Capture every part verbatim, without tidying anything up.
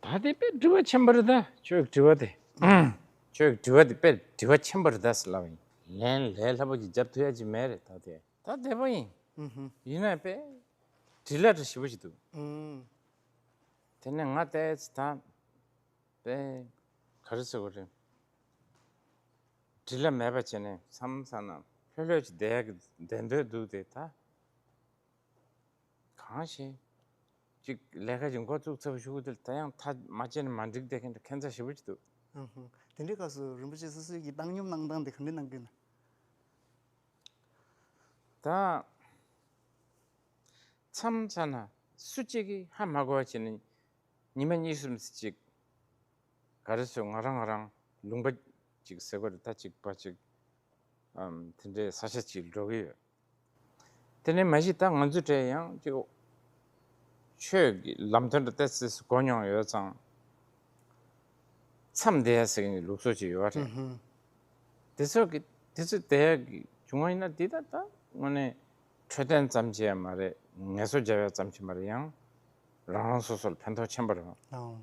ད་དེ་དཔེ་དྲི་བ་ཆེན་པོ་རེད་ད། ཁྱོད་ཀྱི་དྲི་བ་དེ། ཁྱོད་ཀྱི་དྲི་བ་དེ་དཔེ་དྲི་བ་ཆེན་པོ་རེད་ད་ཟེར་ལབ་ཡིན། ལན་ལས་སླ་པོ་ཅིག་རྒྱབ་ཐུབ་ཡ་ཅིག་མེད་རེད་ད་དེ། ད་བདེ་པོ་ཡིན། ཨུ་ཧུ། ཡིན་ན་དཔེ་འདྲི་ལ་འདྲ་ཞིབ་པོ་ཞིག་འདུག་ཨུ། དེ་ནས་ང་ལྟས་ད་དཔེ་ག་རེ་ཟེར་དགོས་རེད། འདྲི་ལ་མེད་པ་བྱས་ནས་མཚམས་མཚམས་ན་ལྷོད་ལྷོད་ཅིག་བསྡད་ཡག་གི་བསྡད་འདོད་འདུག་དེ་ད། གང་ཞིག་ཅིག་ལས་ཀ་ཅིག་འགོ་བཙུགས་ཚར་བ་ཞུ་གི་དེ་ད་ཡང་ཐག་མ་བཅད་ན་མ་འགྲིག་བསྡད་མཁན་འདྲ་ཁྱད་མཚར་ཞེ་པོ་ཅིག་འདུག་ཨ་ཧུ། དེ་འདྲའི་སྐབས་སུ་རིན་པོ་ཆེ་སོ་སོའི་གི་བཏང་སྙོམས་གནང་སྟངས་དེ་ག་འདྲ་གནང་གི་ཡོད་ན། ད་མཚམས་མཚམས་ན་སུ་གཅིག་གིས་ཧ་མ་གོ་བ་བྱས་ནས་ཉི་མ་གཉིས་གསུམ་ཅིག་ག་རེ་ཟེར། ང་རང་ང་རང་ལུང་པ་ཅིག་ཟེར་དགོས་རེད་ད། ཅིག་པ་ཅིག་ཨམ། དེ་འདྲའི་ས་ཆ་ཅིག་འགྲོ་གི་ཡོད། དེ་ནས་མ་གཞི་ད་ང་ཚོའི་གྲས་ཡང་ཅིག་ཆོས་ཀྱི་ལམ་སྟོན་འདྲ་ཏོག་ཙམ་གོ་མྱོང་ཡོད་ཙང་། མཚམས་བསྡད་ཡ་ཟེར་མཁན་གྱི་ལུགས་སྲོལ་ཅིག་ཡོད་རེད། ཨུ་ཧུ། དེ་ཚོ་གི་དེ་ཚོ་བསྡད་ཡ་གི་བྱུང་བ་ཡིན་ན་འདི་ད་ད་དངོས་གནས་འཕྲོད་བསྟེན་ཙམ་ཅིག་ཡང་མ་རེད། ངལ་གསོ་རྒྱབ་ཡ་ཙམ་ཅིག་མ་རེད། ཡང་རང་རང་སོ་སོ་ལ་ཕན་ཐོགས་ཆེན་པོ་རེད། ཨོ།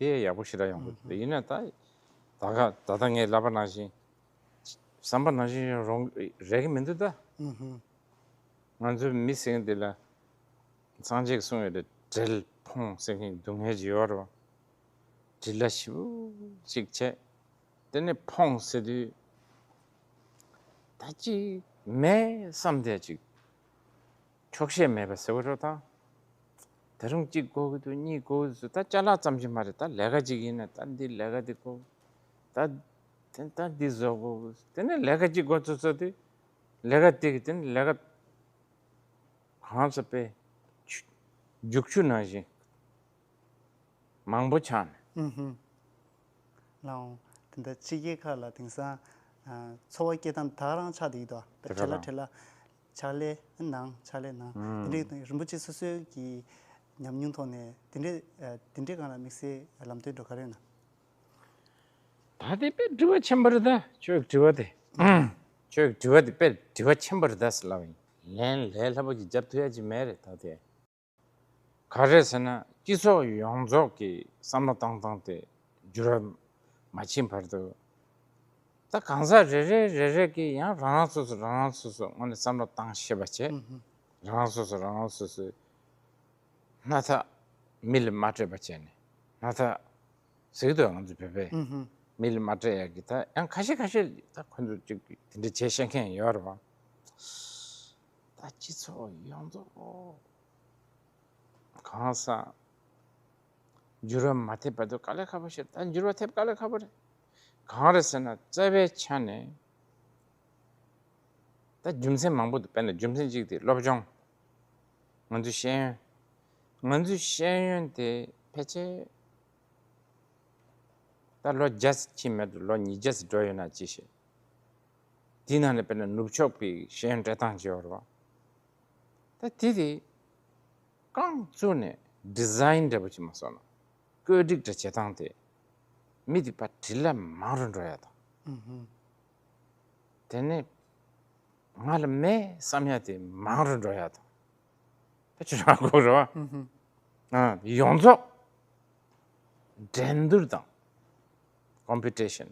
དེ་ཡག་པོ་ཞེ་དྲག་ཡོང་གི་འདུག་ཨུ་ཧུ། ཡིན་ན་ད་ད་ག་ད་ལྟ་ངས་ལབ་པ་ནང་བཞིན། བསམ་པ་ནང་བཞིན་རོང་རེག་གི་མི་འདུག་ད། ཨུ་ཧུ། ང་ཚོའི་མི་ཟེར་མཁན་འདི་ལ་སངས་རྒྱས་ཀྱིས་གསུངས་ཡོད་རེད། བྲེལ་ཕོངས་ཟེར་མཁན་སྡུག་བསྔལ་ཅིག་ཡོད་རེད་བ། འདྲི་ལ་ཞིབ་ཅིག་བྱས། དེ་ནས་ཕོངས་ཟེར་དུས་ད་ཅིག་མེད་བསམ་བསྡད་ཅིག་འཁྱོག་བཤད་མེད་པ་ཟེར་བ་རོ་ད། ད་རུང་གཅིག་དགོས་ཀྱི་འདུག་གཉིས་དགོས་ཀྱི་འདུག་ད་ཅ་ལག་ཙམ་ཞིག་མ་རེད། ད་ལས་ཀ་ཅིག་ཡིན་ན་ད་འདི་ལས་ཀ་འདི་དགོས། ད་དེ་ད་འདི་བཟོ་དགོས། དེ་ནས་ལས་ཀ་ཅིག་འགོ་བཙུགས་ཚར་དུས་ལས་ཀ་དེ་གི་དེ་ནས་ལས་ཀ་གང་ཟག་པའི་རྒྱུག་ཆུ་ནང་བཞིན་མང་པོ་ཆགས་ནས། ཨུ་ཧུ། ལའོ། དེ་འདྲ་ཕྱི་རྒྱལ་ཁག་ལ་དེང་སང་ཨ་འཚོ་བ་སྐྱེལ་སྟངས་ད་ག་རང་ཆགས་བསྡད་ཀྱི་འདུག་ད་དེ་ག་བྲེལ་ལ་རང་བྲེལ་ལ་ཕྱག་ལས་གནང་ཕྱག་ལས་གནང་། ཨུ། དེ་འདྲའི་རིན་པོ་ཆེ་སོ་སོའི་གི་ཉམས་མྱོང་ཐོག་ནས་དེ་འདྲའི་ཨ་དེ་འདྲའི་སྒང་ལ་དམིགས་བསལ་ལམ་སྟོན་འགྲོ་ག་རེ་ཡོད་ན། ད་དེ་དཔེ་དྲི་བ་ཆེན་པོ་རེད་ད། ཁྱོད་ཀྱི་དྲི་བ་དེ། ཁྱོད་ཀྱི་དྲི་བ་དེ་དཔེ་དྲི་བ་ཆེན་པོ་རེད་ད་ཟེར་ལབ་ཡིན། ལན་ལས་སླ་པོ་ཅིག་རྒྱབ་ཐུབ་ཡ་ཅིག་མེད་རེད་ད་དེ། ག་རེ་ཟེར་ན་སྤྱི་ཚོགས་ཡོངས་རྫོགས་ཀྱི་བསམ་བློ་བཏང་སྟངས་དེ་འགྱུར་བ་མ་ཕྱིན་བར་དུ། ད་གང་ཟག་རེ་རེ་རེ་རེ་གིས་ཡང་རང་རང་སོ་སོ་རང་རང་སོ་སོ་དངོས་གནས་བསམ་བློ་བཏང་ཤེས་པ་བྱས། ཨུ་ཧུ། རང་རང་སོ་སོ་རང་རང་སོ་སོའི་སྣ་ཐག་མི་ལ་མ་སྤྲད་པ་བྱས་ནས། སྣ་ཐག་ཟེར་གི་འདུག་ང་ཚོ་བོད་པས། ཨུ་ཧུ། མི་ལ་མ་སྤྲད་ཡག་གི། ད་ཡང་ཁ་ཤས་ཁ་ཤས་ད་ཁོ་ཚོ་ཅིག་དེ་འདྲ་བྱེད་ཤེས་མཁན་ཡོད་རེད་བ། ད་སྤྱི་ཚོགས་ཡོངས་རྫོགས་གང་ཟག་འགྱུར་བ་མ་ཐེབས་བར་དུ་དཀའ་ལས་ཁག་པོ་ཞིག་རེད། ད་འགྱུར་བ་ཐེབས་དཀའ་ལས་ཁག་པོ་རེད། གང་རེད་ཟེར་ན་རྩ་བའི་ཆ་ནས་ད་རྒྱུ་མཚན་མང་པོ་འདུག་དཔེར་ན་རྒྱུ་མཚན་གཅིག་དེ་སློབ་སྦྱོང་། ང་ཚོའི་ཤེས་ཡོན། ང་ཚོའི་ཤེས་ཡོན་དེ་ཕལ་ཆེར་ད་ལོ་བརྒྱ་ཙམ་ཕྱིན་མེད་དུ་ལོ་ཉིས་བརྒྱ་ཙམ་འགྲོ་ཡོད་ན་ཅི་ཤེས། དེའི་ནང་ནས་དཔེར་ན་ནུབ་ཕྱོགས་པའི་ཤེས་ཡོན་སྤྲད་སྟངས་ཅིག་ཡོད་རེད་བ། ད་དེ་དེ་རྐང་བཙུགས་ནས་ཌི་ཛའིན་འདྲ་པོ་ཅིག་མ་བཟོ་ན། བཀོད་སྒྲིག་འདྲ་བྱེད་སྟངས་དེ་མི་དེ་ཕར་འདྲི་ལ་མང་རུ་འགྲོ་ཡ་དང་། ཨུ་ཧུ། དེ་ནས་ང་ལ་མེད་བསམ་ཡ་དེ་མང་རུ་འགྲོ་ཡ་དང་། ད་ཅི་རང་གོ་རེད་བ། ཨུ་ཧུ། ཨ། ཡོངས་རྫོགས་འགྲན་བསྡུར་དང་། ཀོམ་པི་ཊི་ཤན།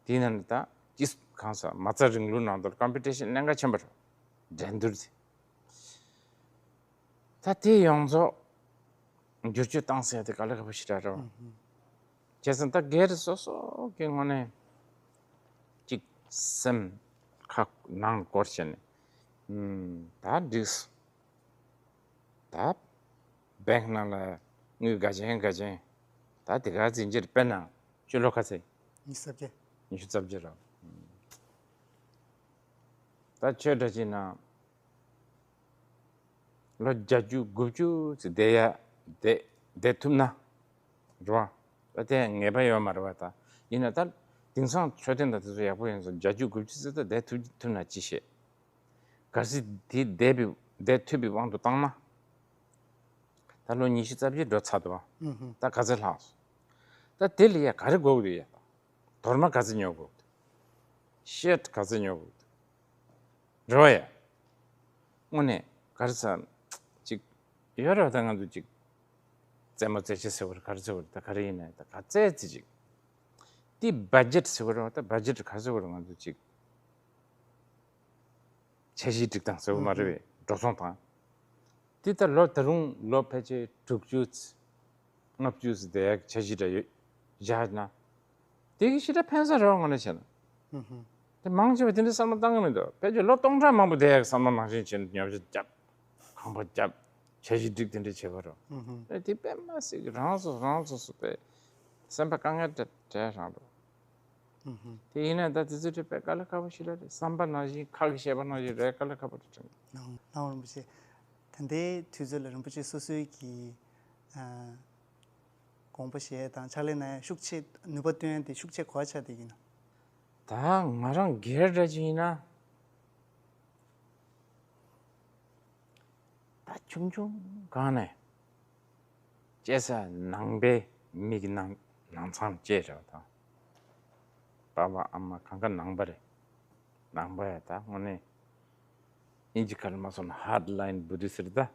དེའི་ནང་ནས་ད་ཅི་གང་ཟག་མ་རྩ་རིང་ལུགས་ནང་དུ་ཀོམ་པི་ཊི་ཤན་གནད་འགག་ཆེན་པོ་རེད། འགྲན་བསྡུར་དེ། ད་དེ་ཡོངས་རྫོགས་བསྒྱུར་བཅོས་བཏང་ཟེར་ཡ་དེ་དཀའ་ལས་ཁག་པོ་ཞེ་དྲག་རེད་བ། ཨུ་ཧུ། བྱས་ཙང་ད་སྒེར་སོ་སོ་གི་ངོས་ནས་ཅིག་སེམས་ཁ་ནང་སྐོར་བྱས་ནས། ཨུམ། ད་འགྲིག་སོང་། ད་བེང་ནང་ལ་དངུལ་འགའ་ཅན་འགའ་ཅན། ད་དེ་ག་འཛིན་རྒྱུར་དཔེར་ན་སྤྱི་ལོ་ག་ཚད། ཉི་ཤུ་རྩ་བརྒྱད། ཉི་ཤུ་རྩ་བརྒྱད་ར། ད་ཁྱོད་འདྲ་བྱས་ན་ལོ་བརྒྱད་ཅུ་དགུ་བཅུ་ཙམ་བསྡད་ཡ་བསྡད་བསྡད་ཐུབ་ན་རེད་བ། ད་དེ་ངེས་པ་ཡོད་མ་རེད་བ། ད་ཡིན་ན་ད་དེང་སང་འཕྲོད་བསྟེན་དང་དེ་ཚོ་ཡག་པོ་ཡིན་སོང་། བརྒྱད་ཅུ་དགུ་བཅུ་ཙམ་ད་བསྡད་ཐུབ་ཐུབ་ན་ཅི་ཤེས། གལ་སྲིད་དེ་བསྡད་པའི་བསྡད་ཐུབ་པའི་དབང་དུ་བཏང་ན། ད་ལོ་ཉི་ཤུ་རྩ་བརྒྱད་འགྲོ་ཚར་འདུག་བ། ཨུ་ཧུ། ད་ག་ཚོད་ལྷག་སོང་། ད་དེ་ལ་ཡ་ག་རེ་དགོས་ཀྱི་འདུག་ཡ། དོར་མ་ག་ཚོད་ཉོ་དགོས་ཀྱི་འདུག་ཤར་ཊི་ག་ཚོད་ཉོ་དགོས་ཀྱི་འདུག་རེད་བ་ཡ། དངོས་གནས་ག་རེ་ཟེར། ཅིག་ཡོད་རེད་བ། ད་ང་ཚོ་ཅིག་ རྩེད་མོ་རྩེ་ཆས་ཟེར་བ་རེད། ག་རེ་ཟེར་བ་རེད། ད་ག་རེ་ཡིན་ནའི་ད་ག་རེ་རྩེད་རྩེད་ཅིག་དེ་བ་ཇེཊ་ཟེར་བ་རེད་བ། ད་བ་ཇེཊ་ག་རེ་ཟེར་བ་རེད། ང་ཚོ་ཅིག་འཆར་གཞི་སྒྲིག་སྟངས་ཟེར་བ་མ་རེད་བས། འགྲོ་སོང་དང་། དེ་ལྟར་ལོ་ད་རུང་ལོ་ཕལ་ཆེར་དྲུག་ཅུ་ཙམ་ལྔ་བཅུ་ཙམ་དེ་ཡག་འཆར་གཞི་འདྲ་ཡོད་བཞག་ན། དེ་གི་ཞེ་དྲག་ཕན་ས་རེད་བ། དངོས་གནས་བྱས་ན། དེ་མང་ཆེ་བ་དེ་འདྲའི་བསམ་བློ་བཏང་གི་མི་འདུག་ཕལ་ཆེར་ལོ་སྟོང་ཕྲག་མང་པོ་དེ་ཡག་བསམ་བློ་ནང་བཞིན་བྱས་ནས་ཉོ་ཆ་བརྒྱབ། ཁང་པ་བརྒྱབ། འཆར་གཞི་སྒྲིག་དེ་འདྲ་བྱེད་པ་རེད། ཨེ་དེ་དཔེ་མ་སྲིད་གི་རང་སོ་རང་སོ་སོ་དཔེ་སེམས་པ་དཀའ་ངལ་འདྲ་འདྲ་རང་འགྲོ། དེ་ཡིན་ན་ད་དེ་ཚོ་དེ་དཔེ་དཀའ་ལས་ཁག་པོ་ཞིག་རེད། བསམ་པ་ནང་བཞིན་ཁ་གིས་བཤད་པ་ནང་བཞིན་རེད། དཀའ་ལས་ཁག་པོ་རེད་དྲན། ནང་ནང་རིན་པོ་ཆེ། ད་ལྟའི་དུས་ཚོད་ལ་རིན་པོ་ཆེ་སོ་སོའི་གི་ཨ་དགོངས་པ་བཞེས་དང་ཕྱག་ལས་གནང་ཡ་ཤུགས་ཆེ་ནུས་པ་བཏོན་ཡ་དེ་ཤུགས་ཆེ་ག་པར་ཆགས་བསྡད་ཀྱི་ཡིན་ན། ད་ང་རང་སྒེར་འདྲ་ཅིག་ཡིན་ན། ད་ཆུང་ཆུང་སྒང་ནས་སྐྱེས་ས་ནང་པའི་མི་གི་ནང་ནང་ཚང་སྐྱེས་རེད་བ་དང་། པ་ཕ་ཨ་མ་གང་ག་ནང་པ་རེད། ནང་པ་ཡ་ད་དངོས་གནས་ཨིན་ཇི་སྐད་ལ་མ་སོང་ན་ཧར་ཌི་ལའིན་བུ་དྷི་སིཊ་རེད་ད།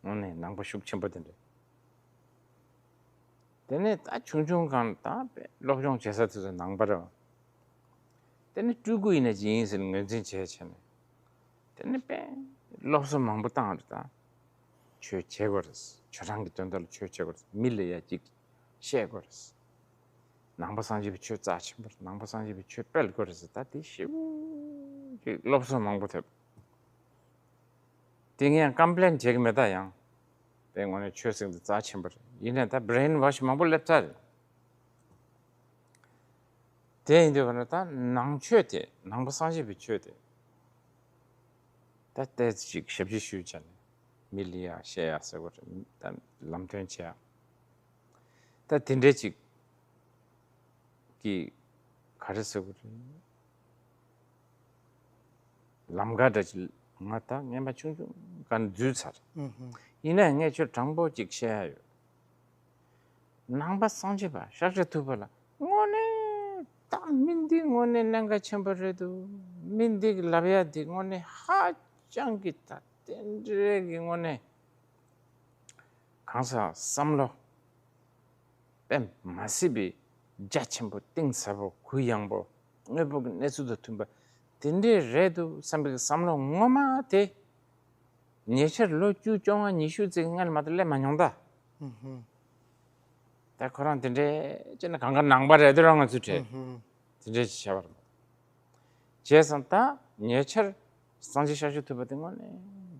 དངོས་གནས་ནང་པ་ཤུགས་ཆེན་པོ་དེ་འདྲ། དེ་ནས་ད་ཆུང་ཆུང་སྒང་ད་དཔེ་སློབ་སྦྱོང་བྱེད་ས་དེ་ཚོ་ནང་པ་རེད་བ། དེ་ནས་སྤྲུལ་སྐུ་ཡིན་ན་ཅི་ཡིན་ཟེར་ངོས་འཛིན་བྱས་བྱས་ནས། དེ་ནས་དཔེ་སློབ་གསོ་མང་པོ་བཏང་རེད་ད། ཆོས་བྱེད་དགོས་རེད། ཆོས་རང་གི་དོན་དག་ལ་ཆོས་བྱེད་དགོས་རེད། མི་ལ་ཡ་གཅིག་བཤད་དགོས་རེད། ནང་པ་སངས་རྒྱས་པའི་ཆོས་རྩ་ཆེན་པོ་རེད། ནང་པ་སངས་རྒྱས་པའི་ཆོས་སྤེལ་དགོས་རེད་ཟེར་ད་དེ་ཞེ་པོ་ཅིག་སློབ་གསོ་མང་པོ་ཐེབས། དེ་ངས་ཀམ་པི་ལེན་བྱེད་ཀྱི་མེད་ད་ཡང་། དེ་དངོས་གནས་ཆོས་ཟེར་འདི་རྩ་ཆེན་པོ་རེད། ཡིན་ནའི་ད་བྷི་རེན་ཝོཤ་མང་པོ་སླེབས་ཚར་རེད། དེ་ཡིན་དུས་ག་ན་ད་ནང་ཆོས་དེ་ནང་པ་སངས་རྒྱས་པའི་ཆོས་དེ། ད་ཏོག་ཙམ་ཞིབ་འཇུག་ཞུས་བྱས་ནས་མི་ལ་ཡ་བཤད་ཡ་ཟེར་བ་རེད། ད་ལམ་སྟོན་བྱེད་ཡ། ད་དེ་འདྲས་ཅིག་གི་ག་རེ་ཟེར་བ་རེད། ལམ་ཁ་འདྲ་ཅིག་ང་ད་སྔན་མ་ཆུང་ཆུང་སྒང་འཛུལ་ཚར། ཡིན་ནའི་ངས་ཁྱོད་དྲང་པོ་ཅིག་བཤད་ཡ་ཡོད། ནང་པ་སངས་རྒྱས་པ་ཤཱཀྱ་ཐུབ་པ་ལ་དངོས་གནས་ད་མི་འདི་དངོས་གནས་གནད་འགག་ཆེན་པོ་རེད་འདུག་མི་འདི་གི་ལབ་ཡ་འདི་དངོས་གནས་ཧ་ཅང་གི་ད་དེ་འདྲའི་གི་དངོས་གནས་གང་ཟག་བསམ་བློ་དཔེ་མ་སྲིད་པའི་རྒྱ་ཆེན་པོ་གཏིང་ཟབ་པོ་གུ་ཡངས་པོ་དངོས་པོ་གི་གནས་ཚུལ་དང་མཐུན་པ་དེ་འདྲའི་རེད་འདུག་བསམ་པའི་བསམ་བློ་ངོ་མ་དེ། ཉེ་ཆར་ལོ་བཅུ་བཅོ་ལྔ་ཉི་ཤུ་ཙམ་སྔོན་མ་གཏོགས་སླེབས་མ་མྱོང་ད། ད་ཁོ་རང་དེ་འདྲའི་ཅི་ན་གང་ག་ནང་པ་རེད་དེ་རང་ང་ཚོ་གྲས་དེ་འདྲའི་ཅི་བྱ་བ་རེད། བྱས་ཙང་ད་ཉེ་ཆར་སངས་རྒྱས་ཤཱཀྱ་ཐུབ་པ་དེ་དངོས་གནས་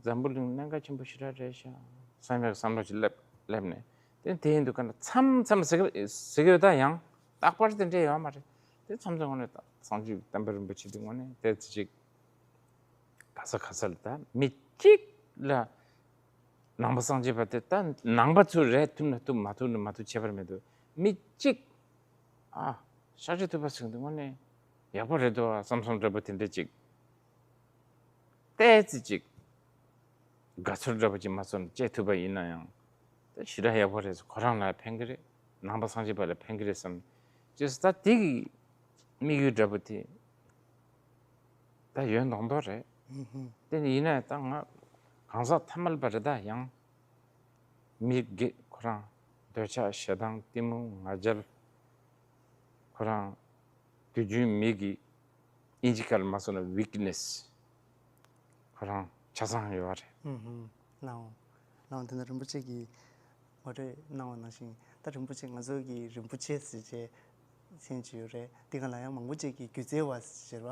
འཛམ་བུ་གླིང་གནད་འགག་ཆེན་པོ་ཞེ་དྲག་རེད་ཤག་བསམ་པའི་བསམ་བློ་ཅིག་སླེབས་སླེབས་ནས་དེ་དེ་ཡིན་དུས་ག་ན་མཚམས་མཚམས་ཟེར་གི་ཟེར་གི་ཡོད་ད་ཡང་རྟག་པར་དེ་འདྲའི་ཡོད་མ་རེད། དེ་མཚམས་མཚམས་དངོས་གནས་ད་སངས་རྒྱས་བསྟན་པ་རིན་པོ་ཆེ་དེ་དངོས་གནས་དེ་ཅིག་ག་ས་ག་ས་ལ་ད་མི་གཅིག་ལ་ནང་པ་སངས་རྒྱས་པ་དེ་ད་ནང་པ་ཚོ་རེད་ཐུབ་ན་ཐུབ་མ་ཐུབ་ན་མ་ཐུབ་ཁྱད་པར་མི་འདུག་མི་གཅིག་ཨ་ཤཱཀྱ་ཐུབ་པ་ཟེར་འདི་དངོས་གནས་ཡག་པོ་རེད་འདུག་ཨ་བསམ་བསམ་འདྲ་པོ་དེ་འདྲ་ཅིག་ཏོག་ཙམ་ཅིག་དགའ་ཚོར་འདྲ་པོ་ཅིག་མ་ཚོར་ན་སྐྱེ་ཐུབ་པ་ཡིན་ན་ཡང་ད་ཞེ་དྲག་ཡག་པོ་རེད། ཁོ་རང་ལ་ཕན་གི་རེད། ནང་པ་སངས་རྒྱས་པ་ལ་ཕན་གི་རེད་བསམ། ཅེས་ད་དེ་གི་དམིགས་ཡུལ་འདྲ་པོ་དེ་ད་ཡོད་མདོག་མདོག་རེད། དེ་ནི་ཡིན་ན་ད་ང་གང་ཟག་ཐ་མལ་པ་རེད། ད་ཡང་མི་དགེ་ཁོ་རང་འདོད་ཆགས་ཞེ་སྡང་གཏི་མུག་ང་རྒྱལ་ཁོ་རང་དུས་རྒྱུན་མི་གི་ཨིན་ཇི་སྐད་ལ་མ་སོང་ན་ཝིཀ་ནེ་སི་ཁོ་རང་ཆ་ཚང་ཡོད་རེད། ལའོ་ལའོ་དེ་ནི་རིན་པོ་ཆེ་གིས་ངོ་སྤྲོད་གནང་བ་ནང་བཞིན་ད་རིན་པོ་ཆེ་ང་ཚོ་གི་རིན་པོ་ཆེ་ཟེར་བྱས་མཚན་ཅིག་ཡོད་རེད། དེ་ག་ལ་ཡང་མང་པོ་ཅིག་གིས་སྒྱུ་རྩལ་བ་ཟེར་བ་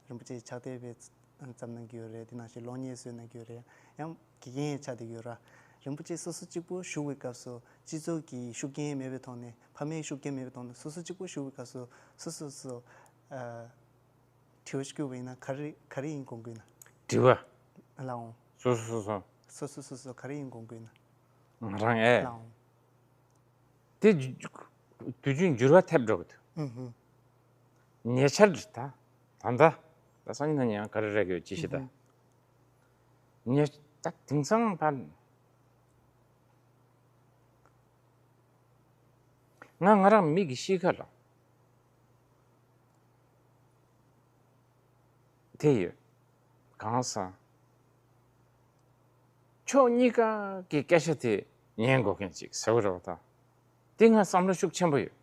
རིན་པོ་ཆེ་ཕྱག་དེབ་བས་བརྩམས་གནང་གི་ཡོད་རེད། དེ་ནང་བཞིན་གློག་བརྙན་བཟོས་གནང་གི་ཡོད་རེད། ཡང་དགེ་རྒན་ཡང་ཆགས་བསྡད་ཀྱི་ཡོད་ར། རིན་པོ་ཆེ་སོ་སོ་གཅིག་པུ་བཞུགས་པའི་སྐབས་སུ་སྤྱི་ཚོགས་ཀྱི་ཤུགས་རྐྱེན་མེད་པའི་ཐོག་ནས་ཕ་མའི་ཤུགས་རྐྱེན་མེད་པའི་ཐོག་ནས་སོ་སོ་གཅིག་པུ་བཞུགས་པའི་སྐབས་སུ་སོ་སོ་སོ་ཨ། དྲི་བ་ཞིག་བསྐུར་བ་ཡིན་ན་ག་རེ་ག་རེ་ཡིན་དགོངས་ཀྱི་ཡིན་ན། དྲི་བ། ལའོ། སོ་སོ་སོ་སོ། སོ་སོ་སོ་སོ་ག་རེ་ཡིན་དགོངས་ཀྱི་ཡིན་ན། ང་རང་ཨེ། ལའོ། དེ་དུས་རྒྱུན་འགྱུར་བ་ཐེབས་འགྲོ་གི་འདུག་ཨུ་ཧུ། ཉེ་ཆར་ད་ད་ད་ད་སང་ཉིན་ན་ཡང་ག་རེ་རེག་ཡོད་ཅི་ཤེས་ད། ཨུ་ཧུ། ཉེ་ད་དེང་སང་ཕར་ང་ང་རང་མིག་གི་ཤེལ་ཁ་ལ། དེ་ཡོད། གང་ཟག་ཕྱོགས་གཉིས་ཀ་གི་སྐད་ཆ་དེ་ ཉན་དགོས་མཁན་ཅིག་ཟེར་བ་རེད་བ་ད། དེ་ང་བསམ་བློ་ཤུགས་ཆེན་པོ་ཡོད།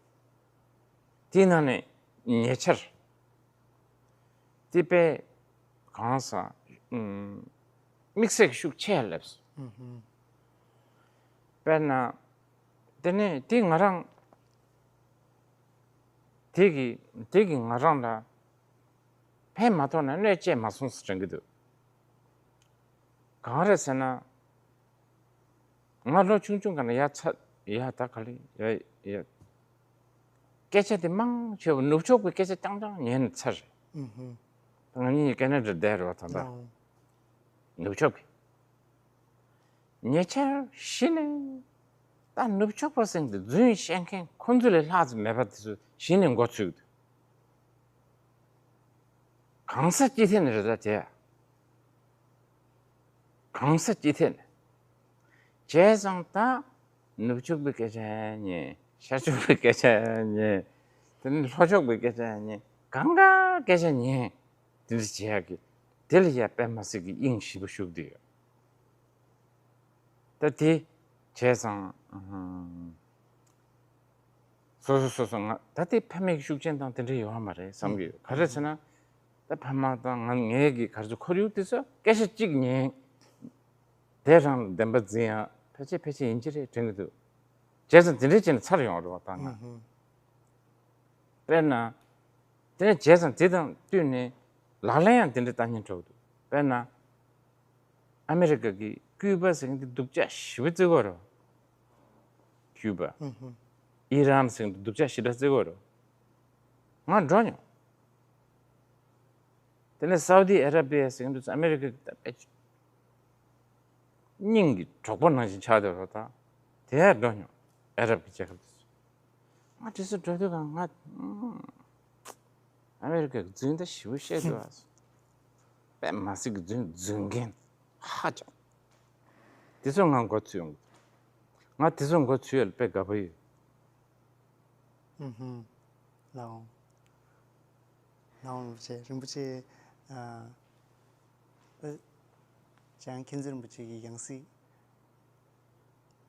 དེའི་ནང་ནས་ཉེ་ཆར། དེ་དཔེ་གང་ཟག་དམིགས་བསལ་གྱི་ཤུགས་ཆེ་ཡ་སླེབས་སོང་། དཔེར་ན། དེ་ནས་དེ་ང་རང་། དེ་གི་དེ་གི་ང་རང་ལ་ཕན་མ་ཐོགས་ན་གནོད་བྱས་མ་སོང་ཟེར་དྲན་གྱི་འདུག་གང་རེད་ཟེར་ན། ང་ལོ་ཆུང་ཆུང་ག་ན་ཡ་ཚ་ཡ་ད་ག་ལེ་ཡ་ཡ། སྐད་ཆ་དེ་མང་ཆེ་བ་ནུབ་ཕྱོགས་པའི་སྐད་ཆ་རྐྱང་རྐྱང་ཉན་ཚར་རེད། ང་གཉིས་ཀྱི་ཀེ་ན་ཌ་བསྡད་རེད་བ་ད་ལྟ། ནུབ་ཕྱོགས་པའི། ཉེ་ཆར་གཞི་ནས་ད་ནུབ་ཕྱོགས་པ་ཟེར་དེ་རྫུན་བཤད་མཁན་ཁོང་ཚོ་ལས་ལྷག་ཙམ་མེད་པ་དེ་ཚོ་གཞི་ནས་མགོ་ཚོས་འདུག་གང་ས་ཅི་ཐད་ནས་རེད་ད་དེ། གང་ས་ཅི་ཐད་ནས། བྱས་ཙང་ད་ནུབ་ཕྱོགས་པའི་སྐད་ཆ་ཉན། ཤར་ཕྱོགས་པའི་སྐད་ཆ་ཉན། དེ་ནས་ལྷོ་ཕྱོགས་པའི་སྐད་ཆ་ཉན། གང་ག་སྐད་ཆ་ཉན། དེ་འདྲ་བྱེད་ཡག་གི་དེ་ལ་ཡ་དཔེ་མ་སྲིད་ཀྱི་དབྱིངས་ཞེ་པོ་ཞུགས་བསྡད་ཡོད། ད་དེ་བྱས་ཙང་། སོ་སོ་སོ་སོ་ང་ད་དེ་ཕ་མེས་ཀྱི་ཤུགས་རྐྱེན་དང་དེ་འདྲ་ཡོད་མ་རེད་བསམ་གྱི་ཡོད། ག་རེ་ཟེར་ན། ད་ཕ་མ་དང་ང་ངེད་ཀྱི་ག་རེ་ཟེར་ཁོར་ཡུག་དེ་ཚོ་སྐད་ཆ་གཅིག་ཉན། དེ་རང་ལ་བདེན་པ་འཛིན་ཡ་ཕལ་ཆེར་ཕལ་ཆེར་ཡིན་གྱི་རེད་དྲན་གྱི་འདུག་བྱས་ཙང་དེ་འདྲ་བྱས་ནས་ཚར་ཡོང་རེད་བ་ད་ང་། དཔེར་ན། དེ་ནས་བྱས་ཙང་དེ་དང་བསྟུན་ནས་ལག་ལེན་ཡང་དེ་འདྲ་བསྟར་སྙིང་བྲོ་གི་འདུག་དཔེར་ན། ཨ་མེ་རི་ཀ་གི་ཀུའུ་པ་ཟེར་མཁན་དེ་སྡུག་ཅག་ཞེ་པོ་བརྩི་གི་ཡོད་རེད། ཀུའུ་པ། ཨི་རན་ཟེར་མཁན་དེ་སྡུག་ཅག་ཞེ་དྲག་བརྩི་གི་ཡོད་རེད། ང་འགྲོ་མྱོང་། དེ་ནས་སའུ་ཏི་ཨ་ར་པི་ཡ་ཟེར་མཁན་དེ་ཚོ་ཨ་མེ་རི་ཀ་གི་ད་དཔེ་སྙིང་གི་གྲོགས་པོ་ནང་བཞིན་ཆགས་བསྡད་རེད་ད། དེ་ཡར་འགྲོ་མྱོང་། ཨ་རབ་ཀྱི་རྒྱལ་ཁབ་དེ་ཚོ། ང་དེ་ཚོ་འགྲོ་དུས་གང་ང་། ཨ་མེ་རི་ཀའི་རྫུན་ད་ཞེ་པོ་བཤད་འདུག་ཨ། དཔེ་མ་སྲིད་ཀྱི་རྫུན་རྫུན་མཁན་ཧ་ཅང་། དེ་ཚོ་ང་མགོ་ཚོས་ཡོང་གི་འདུག་ང་དེ་ཚོ་མགོ་ཚོས་ཡོད་ལ་དཔེ་དགའ་པོ་ཡོད། ཨུ་ཧུམ། ལའོ། ལའོ་རིན་པོ་ཆེ། རིན་པོ་ཆེ། ཨ། ཨ། བྱང་མཁྱེན་བརྩེ་རིན་པོ་ཆེ་གི་ཡང་སྲིད།